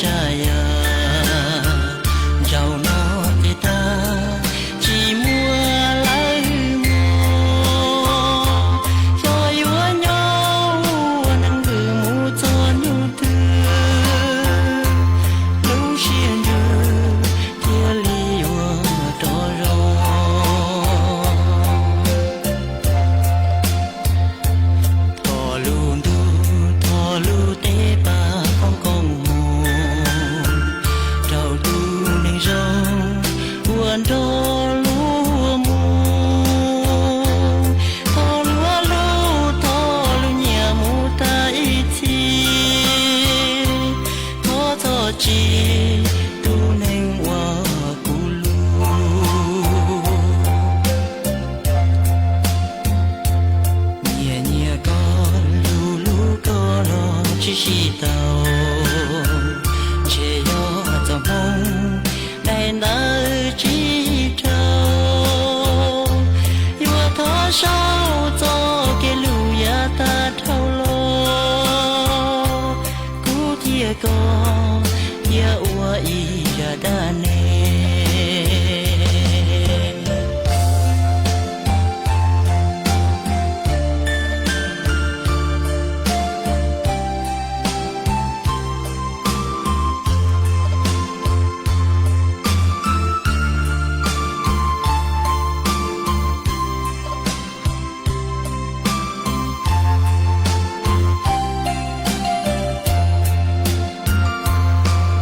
tsa yam, zaum no ces tag, tsis muaj lawm mog. Xyov yuav nyob ua neeg vwm mus txog hnub twg, lub siab ntsws thiaj li yuav rov zoo. Thov lub ntuj, thov lub teb pab poob koob hmoov rau tus neeg zoo uas nrog luag mus. Thov luag lub, thov lub nyiam mus tag ib txhis. Thov txhob tsim tus neeg uas kuv hlub. Nyiam nyiam koj, hlub hlub koj los tsis sib tau, ntshe yog txoj hmoo daim ntawv tsis raug. Yuav thov sau txoj kev hlub yav tag dhau los, kuv thiab koj thiaj ua ib zaj dab neeg.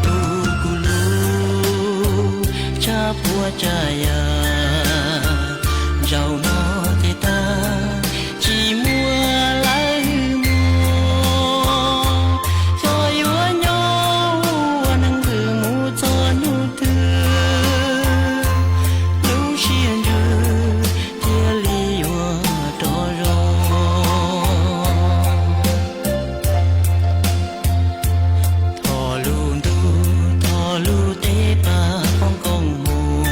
Tus kuv hlub, tsa puas tsa yam, zaum no ces tag, tsis muaj lawm mog. Xyov yuav nyob ua neeg vwm mus txog hnub twg, lub siab ntsws thiaj li yuav rov zoo. Thov lub ntuj, thov lub teb pab poob koob hmoov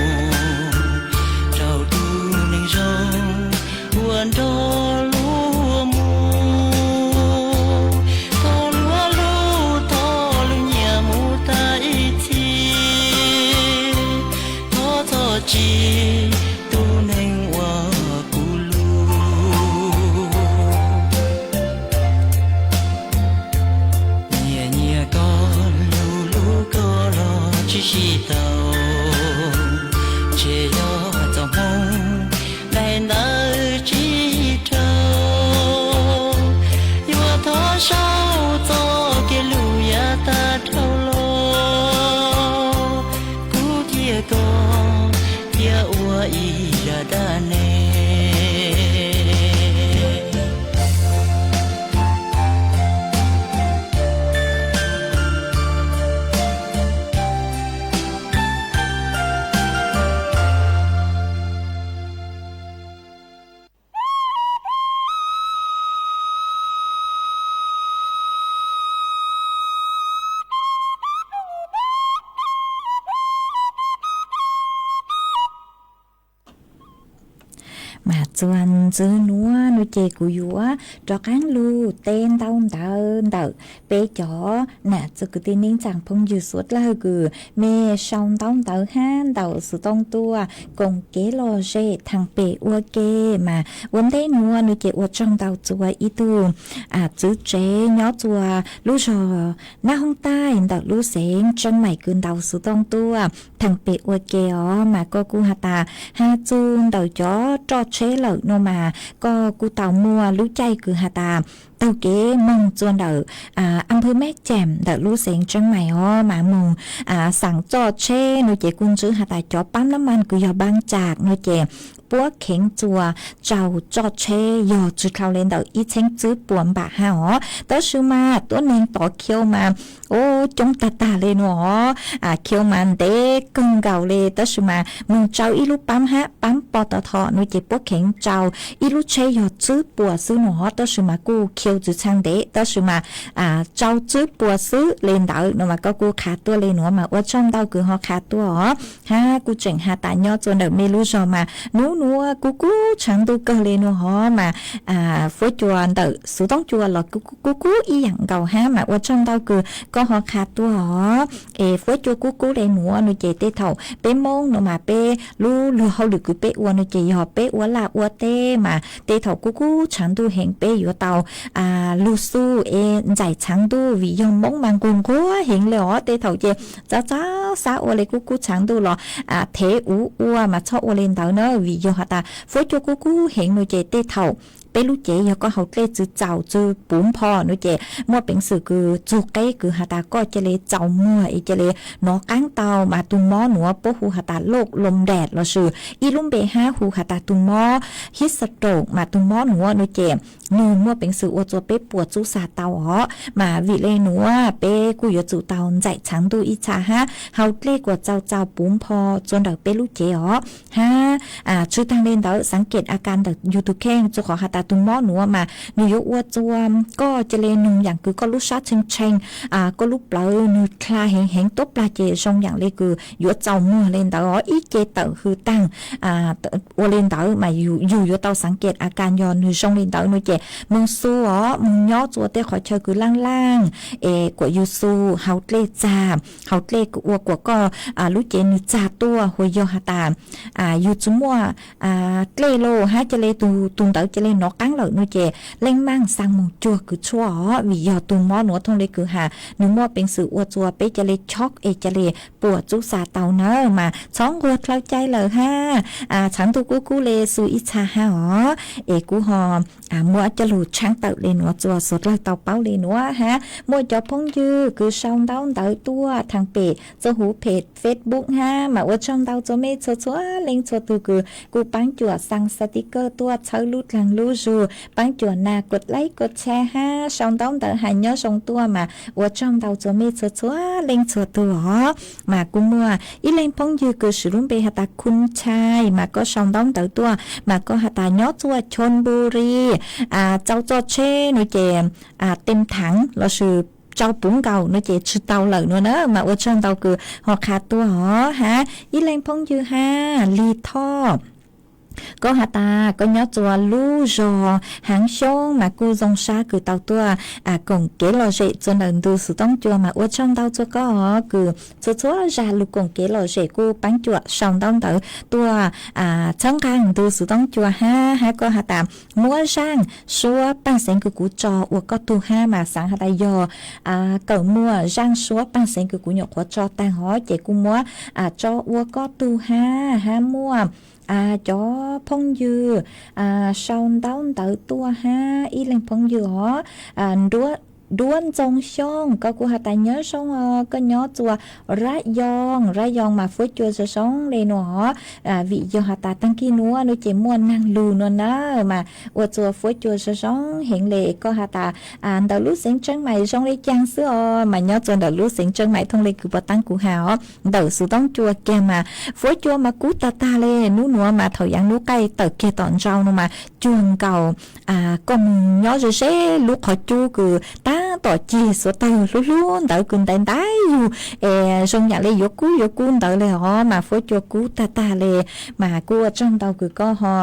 rau tus neeg zoo uas nrog luag mus. Thov luag lub, thov lub nyiam mus tag ib txhis. Thov txhob tsim tus neeg uas kuv hlub. Nyiam nyiam koj, hlub hlub koj los tsis sib tau, ntshe yog txoj hmoo daim ntawv tsis raug. Yuav thov sau txoj kev hlub yav tag dhau los, kuv thiab koj thiaj ua ib zaj dab neeg. Mas txuas ntxiv nuav no ces kuv yuav rov qaab lug teb ntaub ntawv ntawm peb cov nam txiv kwv tij neej tsaa phooj ywg suav dlawg kws mej sau ntaub ntawv hab ntawm xuv tooj tuaj koom kev lom zem thaam pem ua ke. Mas ua ntej nuav no ces ua tsaug ntau txug ib tug txiv tsev nyob txug lub zog Nab Hoob Taij ntawm lub xeev Tseeb Maim kws ntaus xuv tooj tuaj thaam pem ua ke os. Mas koj kuj has tas has txug ntawm cov roj tsheb lawm no mas koj kuj tau muaj lub caij kws has tas taug kev moog txug ntawm a phwv Mab Cam ntawm lub xeev Tseeb Maim os, mas moog xaam txoj tsheb no ces kuj ntsib has tas cov paab nab mas kws yog npaab cam no ces puab kheev txuas tsau txoj tsheb yog tsi dhau le ntawm ib txheeb tswb puas npam hab os. Tab sis mas tuab neeg tov khiu mas ua coob tag tag le no os, khiu mas ntev kawg nkaus le. Tab sis mas moog tsau ib lub paab hab paab pov tau tho no ces puab kheev tsau ib lub tsheb yog tswb puas xwb no os, tab sis mas kuj yau tsis tshee ntev tab sis mas tsau tswb puas xwb li ntawd no mas koj kuj qha tuaj li nuav mas ua tsaug ntau kws ho qha tuaj os. Hab kuj tseem has tas nyob txua ntawm mej lub zog mas nub nuav kub kub tshaav ntuj kawg li nuav hov mas fuab cua ntawm xuv toob cua los kub kub ib yaam nkaus hab mas ua tsaug ntau kws koj ho qha tuaj os. Es fuab cua kub kub le nuav no ces tej thaum peb Moob no mas peb lub luag hauj lwm kws peb ua no ces yog peb ua laj ua teb mas tej thaum kub kub tshaav ntuj heev peb yuav tau lug xu es ntxaim tshaav ntuj vim yog Moob mas nquag nquag heev le os. Tej thaum ces txhob txhob xav ua le kub kub tshaav ntuj los thev uv ua mas txhob ua le ntawd na vim yog has tas fuab cua kub kub heev no ces tej thaum peb lub cev yog koj haus dlej tsis txaus tsis puv npho no ces muaj peev xwm kws txug qeb kws has tas koj ca le txaus muag es ca le nov qaab tau mas tug mob nuav puab hu has tas loj lom dam lossis ib lub npe hab hu has tas tug mob hib xa roos mas tug mob nuav no ces nwg muaj peev xwm ua txua peb puas txub xa tau os. Mas vim le nuav peb kuj yuav tsum tau ntxaim tshaav ntuj ib txha hab haus dlej kuas txaus txaus puv npho txua ntawm peb lub cev os. Hab tshwj taag le ntawd xaav kem a kas ntawm yug tug kheej txug qhov has tas tug mob nuav mas nwg yuav ua txua koj ca le nwg yaam kws koj lub sab tshee tshee, koj lub plawv nwg dlha heev heev tuab plag ces zoo yaam le kws yuav txaus muag le ntawd os. Ib ce tawm hws taag ua le ntawd mas yug yuav tau xaav kem a kas yog nwg zoo le ntawd no ces moog xu os, moog nyob txua tej qhov chaw kws laaj laaj es kuas yug xu, haus dlej txag, haus dlej ua kuas koj lub cev nwg txag tuaj, hu yog has tas yug tsis muaj dlej lawm hab ca le tug ntawd ca le nov qaab lawm no ces leej maaj xaa moog cuag kws tshuaj os, vim yog tug mob nuav thooj le kws has nwg muaj peev xwm ua txua peb ca le chob es ca le puas txub xa tau na. Mas txhob nquag dlhau cai lawm hab, tshaav ntuj kub kub le xu ib txha hab os. Es kuv ho muab coj lug tshaab tawm le nuav txua suav dlawg tau paub le nuav hab. Muaj cov phooj ywg kws sau ntaub ntawv tuaj thaag pem txuj huv phem Facebook hab mas ua tsaug ntau txua mej txhua txhua leej txhua tug kws kuj paab cuam xaa xatikawj tuaj txhawb lub dlaag lub zug, paab cuam nas kuas laib kuas tshab hab sau ntaub ntawv has nyob zoo tuaj mas ua tsaug ntau txua mej txhua txhua leej txhua tug os. Mas kuj muaj ib leeg phooj ywg kws swm lub npe has tas Khun Chai mas koj sau ntaub ntawv tuaj mas koj has tas nyob txua Chon Buri, txau txoj tsheb no ces tem thaav lossis tsau puv nkaus no ces tsis tau lawm no na mas ua tsaug ntau kws ho qha tuaj os hab. Ib leeg phooj ywg hab Lig Thoj, koj has tas koj nyob txua lub zog Haav Xyoob mas kuj zoo sab kws tau tuaj koom kev lom zem txua ntawm ntu xuv toob cua mas ua tsaug ntau txua koj os kws txhua txhua zag lug koom kev lom zem kuj paab cuam sau ntaub ntawv tuaj txhawb nqaa ntu xuv toob cua hab. Hab koj has tas muab zaaj suab paaj xeev kws kuv tso ua koj tug hab mas xaav has tas yog kawm muaj zaaj suab paaj xeev kws kuv nyuam qhuav tso taag hov ces kuj muab tso ua koj tug hab. Hab muaj cov phooj ywg sau ntaub ntawv tuaj hab ib leeg phooj ywg os, Duab Ntxoo Xyooj koj kuj has tas nyob zoo os, koj nyob txua Rab Yoo, Rab Yoo mas fuab cua zoo zoo le nuav os, vim yog has tas taag kig nuav no ces muaj naag lug nuav na mas ua txua fuab cua zoo zoo heev le. Koj has tas ntawm lub xeev Tseeb Maim zoo le caag xwb os mas nyob txua ntawm lub xeev Tseeb Maim thooj le kws puag taab kuv has os, ntawm xuv toob cua kiag mas fuab cua mas kub tag tag le. Nub nuav mas thaum yaav nub qaij tawm kiag tom ntsau no mas cuag nkaus koj moog nyob ze ze lub qhov cub kws taab tom cig xuav tawg hlub hlub ntawd kws ntaiv ntaiv yug es zoo yaam le yuav kub yuav kub ntawd le os mas fuab cua kub tag tag le. Mas kuj ua tsaug ntau kws koj ho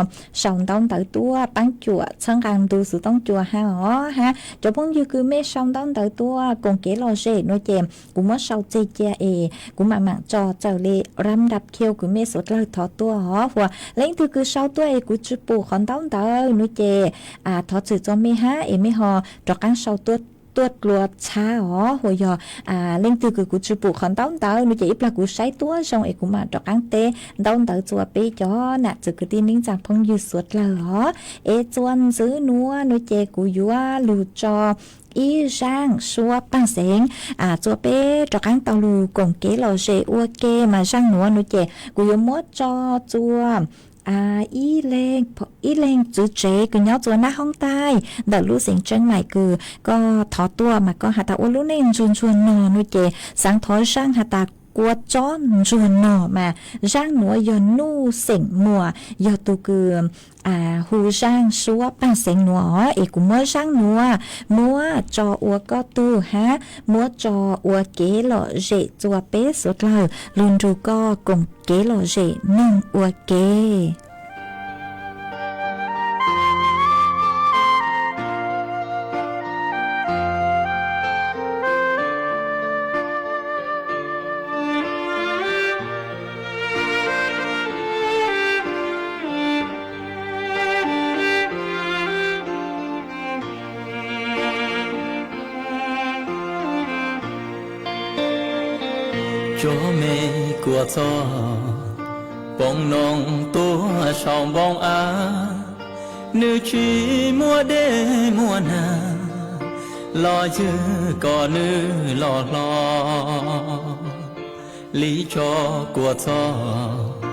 sau ntaub ntawv tuaj paab cuam txhawb nqaa ntu xuv toob cua hab os hab. Cov phooj ywg kws mej sau ntaub ntawv tuaj koom kev lom zem no ces kuv muab sau txeg cia es kuv maam maam tso txawm le rab nrab khiu kws mej suav dlawg thov tuaj os. Ua leej twg kws sau tuaj es kuv tsi pum qhov ntaub ntawv no ces thov txim txua mej hab es mej ho rov qaab sau tuaj dlua tshab os. Ua yog leej twg kws kuv tsi pum qhov ntaub ntawv no ces ib plag kuv saib tuab zoo es kuv maam rov qaab teb ntaub ntawv txua peb cov nam txiv kwv tij neej tsaa phooj ywg suav dlawg os. Es txua ntxiv nuav no ces kuv yuav lug tso ib zaaj suab paaj xeev txua peb rov qaab tau lug koom kev lom zem ua ke mas zaaj nuav no ces kuv yuav muab tso txua ib leeg txiv tsev kws nyob txua nab hoob taij ntawm lub xeev Tseeb Maim kws koj thov tuaj mas koj has tas ua lub neej ntsuag ntsuag no no ces xaav thov zaaj has tas kua txob ntsuag nog mas zaaj nuav yog Nuj Xeem Muas, yog tug kws hu zaaj suab paaj xeev nuav os. Es kuv muab zaaj nuav muab tso ua koj tug hab muab tso ua kev lom zem txua peb suav dlawg lug nrug koj koom kev lom zem noog ua ke. Tsuav me kua txob, poob noog tuaj sau npoo av, nwg tsi muaj dej muaj nag, los ywg kom nwg loj hlo. Li tso kua txob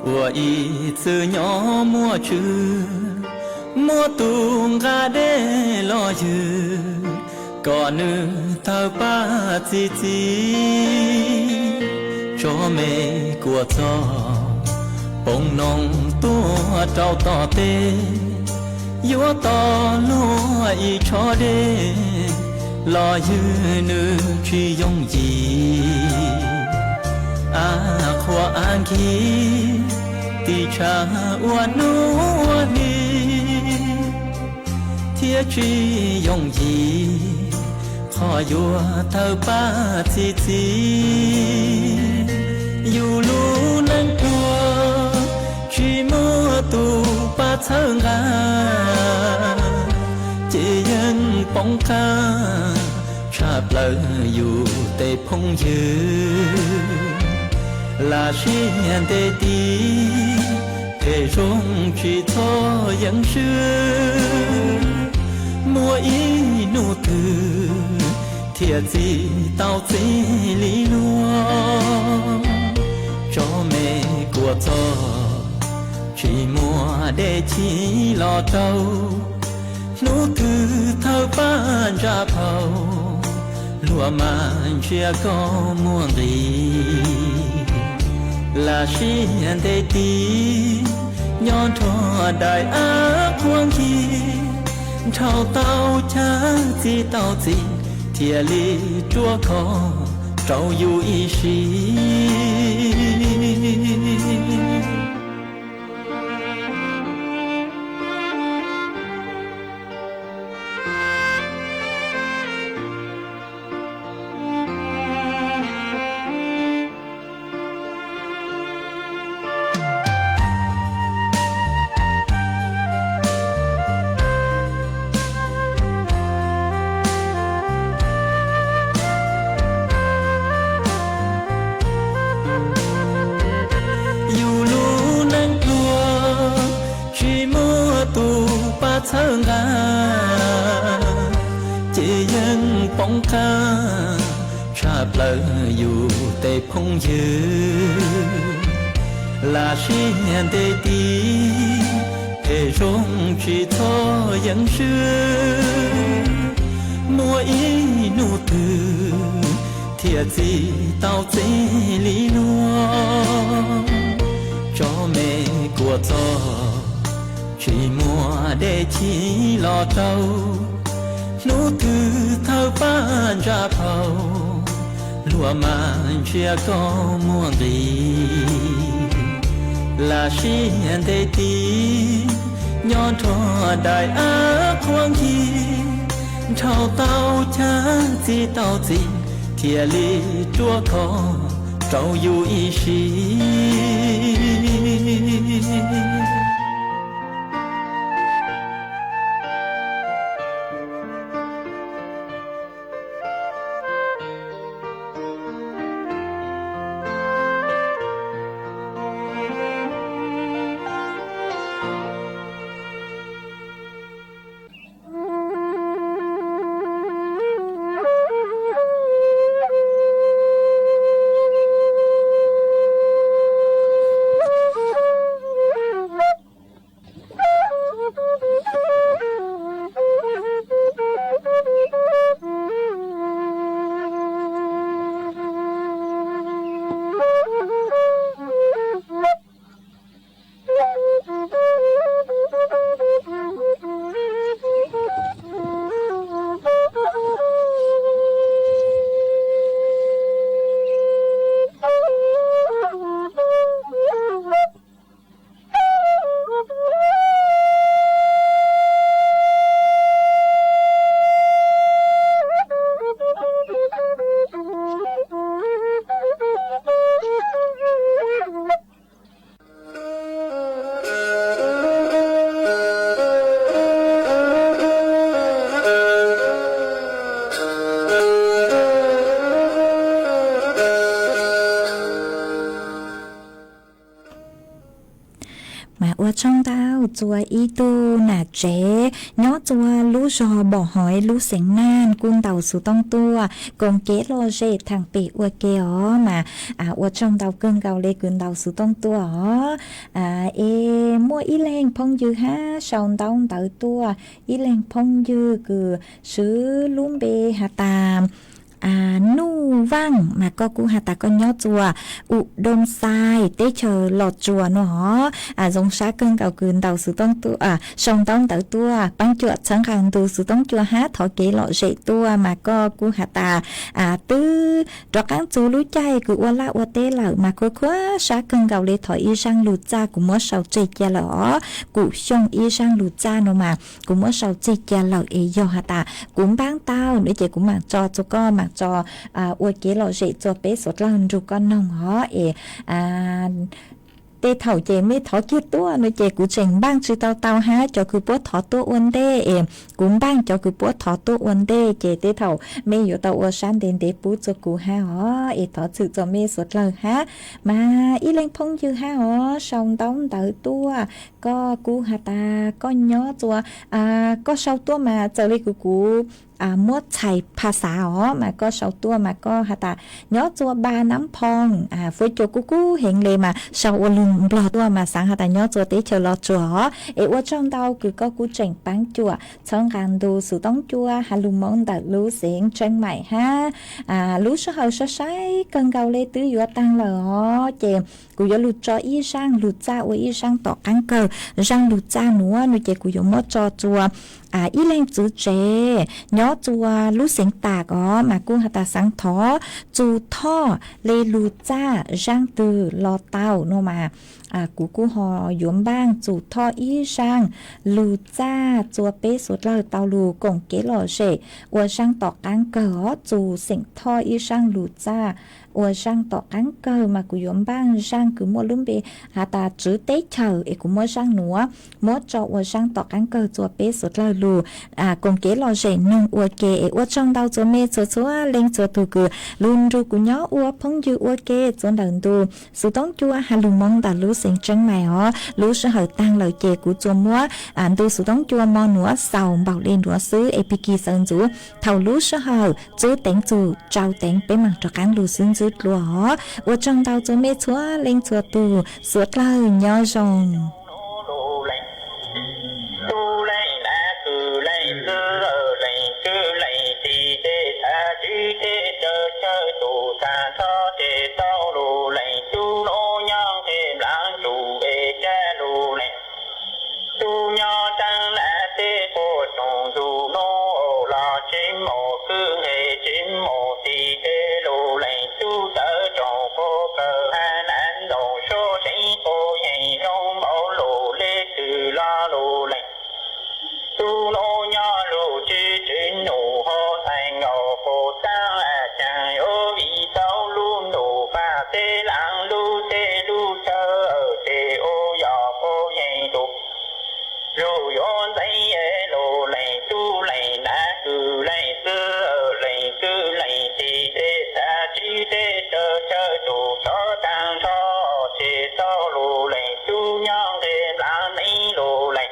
uas ib txwm nyob muaj tswv, muaj tug nqa dej los ywg kom nwg tawg paj txi txiv. Tso me kua txob, poob noog tuaj rau tom teb, yuav tos luag ib tsho dej, los ywg nwg tsi yooj yim. Av qhuav av nkig, tis tshaj ua hnub ua hli, thiab tsi yooj yim qhov yuav tawg paj txi txiv. Yus lub neej pluag tsi muaj tug pab txhawb nqa, ces yeej poob qab tshaj plaws yus tej phooj ywg. Lam siab ntev tiv, phem zoo tsi txhob yeej swb, muaj ib hnub twg thiaj txi tau txij li luag. Tso me kua txob, tsis muaj dej chim los rau, hnub twg thawj paj ntsa phau, luag mas ntsia koj muaj nqis. Lam siab ntev tiv, nyob nrog daim av qhuav nkig, nrhau tau chav txi tau txi, thiaj li ruaj khov rau yus ib sim. Yus lub neej pluag tsis muaj tus pab txhawb nqa, ces yeej poob qab tshaj plaws yus tej phooj ywg. Lam siab ntev tiv, phem zoo tsis txhob yeej swb, muaj ib hnub twg thiaj txi tau txij li luag. Tso me kua txob, tsis muaj dej chim los rau, hnub twg thawj paj ntsa phau, luag mas ntsia koj muaj nqis. Lam siab ntev tiv, nyob nrog daim av qhuav nkig, nrhau tau chav txi tau txi, thiaj li ruaj khov rau yus ib sim. Ua tsaug ntau txua ib tug nam tsev nyob txua lub zog Npom Hov lub xeev Naj kuj ntaus xuv tooj tuaj koom kev lom zem thaam pem ua ke os mas. Ua tsaug ntau kawg nkaus le kws ntaus xuv tooj tuaj os. Es muaj ib leeg phooj ywg hab sau ntaub ntawv tuaj, ib leeg phooj ywg kws swv lub npe has tas Nuj Vaaj mas koj kuj has tas koj nyob txua U Doo Xais teb chaws Los Tsuas no os. Zoo sab kawg nkaus kws ntaus xuv tooj tuaj, sau ntaub ntawv tuaj paab cuam txhawb nqaa ntu xuv tooj cua hab thov kev lom zem tuaj mas koj kuj has tas twb rov qaab txug lub caij kws ua laj ua teb lawm mas khuv khuav sab kawg nkaus le thov ib zaaj lug txaj kuv muab sau tseg ca lawm os. Kuv xyooj ib zaaj lug txaj no mas kuv muab sau tseg ca lawm es yog has tas kuv npaab tau no ces kuv maam tso txua koj maam tso ua kev lom zem txua peb suav dlawg nrug koj noog os es tej thaum ces mej thov kiag tuaj no ces kuv tseem npaaj tsi tau tau hab cov kws puab thov tuaj ua ntej es kuv npaaj cov kws puab thov tuaj ua ntej ces tej thaum mej yuav tau ua sab ntev ntev pub txua kuv hab os es thov txhwm txua mej suav dlawg hab. Mas ib leeg phooj ywg hab os sau ntaub ntawv tuaj, koj kuj has tas koj nyob txua, koj sau tuaj mas txawm le kws kuv muab txhais phas xav os mas koj sau tuaj mas koj has tas nyob txua Npa Nab Phoo, fuab cua kub kub heev le mas sau ua lug Nplog tuaj mas xaav has tas nyob txua teb chaws Los Tsuas os. Es ua tsaug ntau kws koj kuj tseem paab cuam txhawb nqaa ntu xuv tooj cua has lug moov ntawm lub xeev Tsheej Maim hab. Lub sij hawm sai sai kawg nkaus le twb yuav taag lawm os ces kuv yuav lug tso ib zaaj lug txaj ua ib zaaj tom qaab kawg. Zaaj lug txaj nuav no ces kuv yuav muab tso txua ib leeg txwv tsev nyob txua lub xeev Tam os mas kuj has tas xaav thov txug thoj le lug txaj zaaj twg los tau no mas kuv kuj ho yuav npaaj txug thoj ib zaaj lug txaj txua peb suav dlawg tau lug koom kev lom zem ua zaaj tom qaab kawg os. Txug xeem thoj ib zaaj lug txaj ua zaaj tom qaab kawg mas kuv yuav npaaj zaaj kws muaj lub npe has tas tswv teb chaws es kuv muab zaaj nuav muab tso ua zaaj tom qaab kawg txua peb suav dlawg lug koom kev lom zem noog ua ke es ua tsaug ntau txua mej txhua txhua leej txhua tug kws lug nrug kuv nyob ua phooj ywg ua ke txua ntawm ntu xuv tooj cua has lug moov ntawm lub xeev Tsheej Maim os. Lub sij hawm taag lawm ces kuv txua muab ntu xuv tooj cua mo nuav xaus npaum le nuav xwb es pig kig sawv ntxuv thaum lub sij hawm txwb teev txug tsau teev peb maam rov qaab lug xwb ntxwb dlua os. Ua tsaug ntau txua mej txhua leej txhua tug suav dlawg nyob zoo. Tub leej nav kwv leej txwv leej kwv leej tij tej txav tswv tej cawm chaw tus tag nrho ces tau lug leej tub lub nyob nqe nplaav ntsum es caj lug leej tub nyob taag nav tej quas tsoom ntug nub los tsis mus kwv nqe tsis mus tij tej lug leej tub tawv tsoom quas plaws hab nav ntoo suab seev quas yeej zoo npaum lug le twg los lug leej tub nub nyob lug tswv tswv num hov ntxhais nkaus quas taab caag yuav vim tau lub ntuj paj teb laav lub teb lub chaw ces ua yog quas yeej tus lug yuav ntxeev lug leej tub leej nav kwv leej txwv leej kwv leej tij tej txav tswv tej cawm chaw tus tsov taag nrho ces tau lug leej tub nyob nqe nplaav neeb lug leej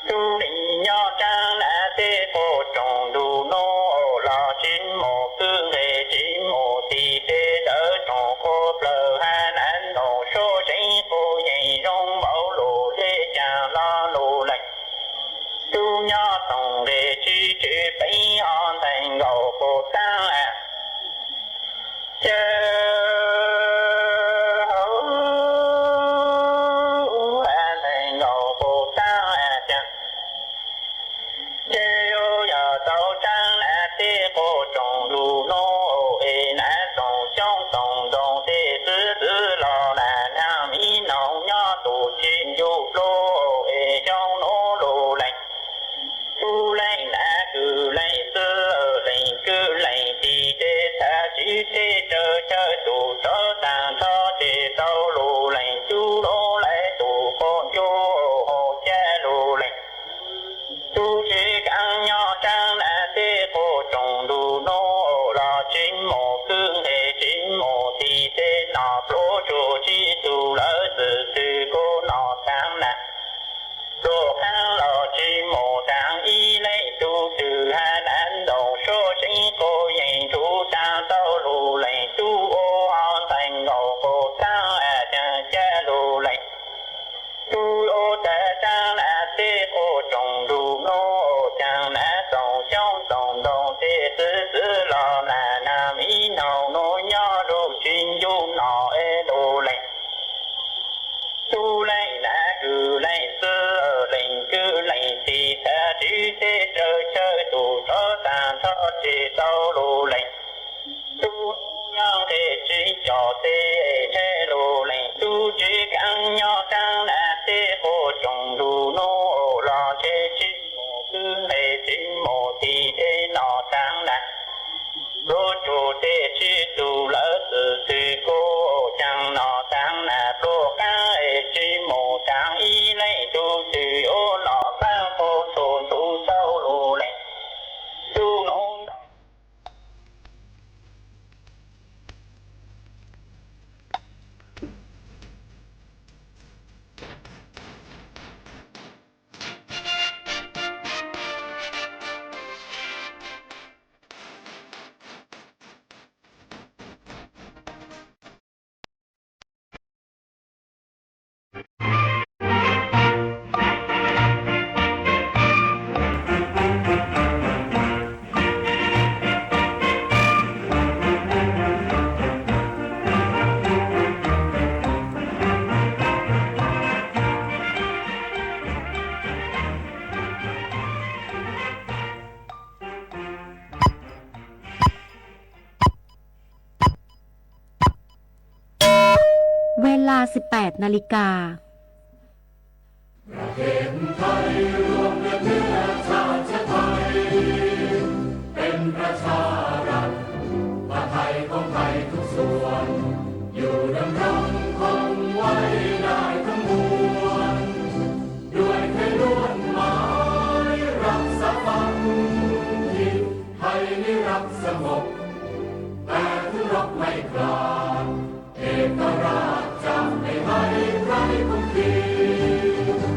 tub leej nyob taag nav tej quas tsoom ntug nub los tsis mus kwv nqe tsis mus tij tej tawv tsoom quas plaws hab nav ntoo suab seev quas yeej zoo npaum lug le caag los lug leej tub nyob toom nqe tswv tswv peev hov ntxhais nkaus quas taab caag hov ntxhais nkaus quas taab caag ces yuav yog tau taag nav tej quas tsoom ntug nub es nav tsoom xyoob tsoom ntoo tej txwv txwv los nav naag miv noog nyob tus tsis ncu plua es xyoob nub lug leej tub leej nav kwv leej txwv leej kwv leej tij tej txav tswv tej cawm chaw tus tsov taag nrho ces tau lug leej tub lug lais tus quas ncu hov caj lug leej tub tswv kaav nyob taag nav tej quas tsoom ntug nub los tsis mus kwv nqe tsis mus tij tej nom pluav tsuj tsis tug lawv txwv txwv kuv nom taag Nkaus qaum thaab a caag ca lug leej, tub ub tag tsaab na tej quas tsoom lug nub, caag na txoom xyoob txoom ntoo tej xwb xwb los na, nam ib noog nub nyob lug tsis ncu nom es lug leej. Tub leej na kwv leej xwb, leej kwv leej tij tag tswv tej tsawg chaw tug rov taag nrho tsis tau lug leej. Tub nyob nqe tsib cov tej ntshe lug leej, tub tswv kaav nyob kaav na tej quas tsoom lug nub los ntshe tsis mus kwv nqe tsis mus tij tej nom taav na. Pluag tug tej tswv tug lawv xwm twg kuj caag nom taav na, pluag kaav es tsis mus taav ib leej tug twg ub nom taav quas txhua tug tau lug leej. Tub nubเวลา สิบแปด นาฬิกา ประเทศไทยรวมเลือดเนื้อชาติไทย เป็นประชารัฐ ผัดไทยของไทยทุกส่วน อยู่ดำรงคงไว้ได้ทั้งมวล ด้วยไทยล้วนหมายรักษาฝัน คิดไทยนิรักสงบ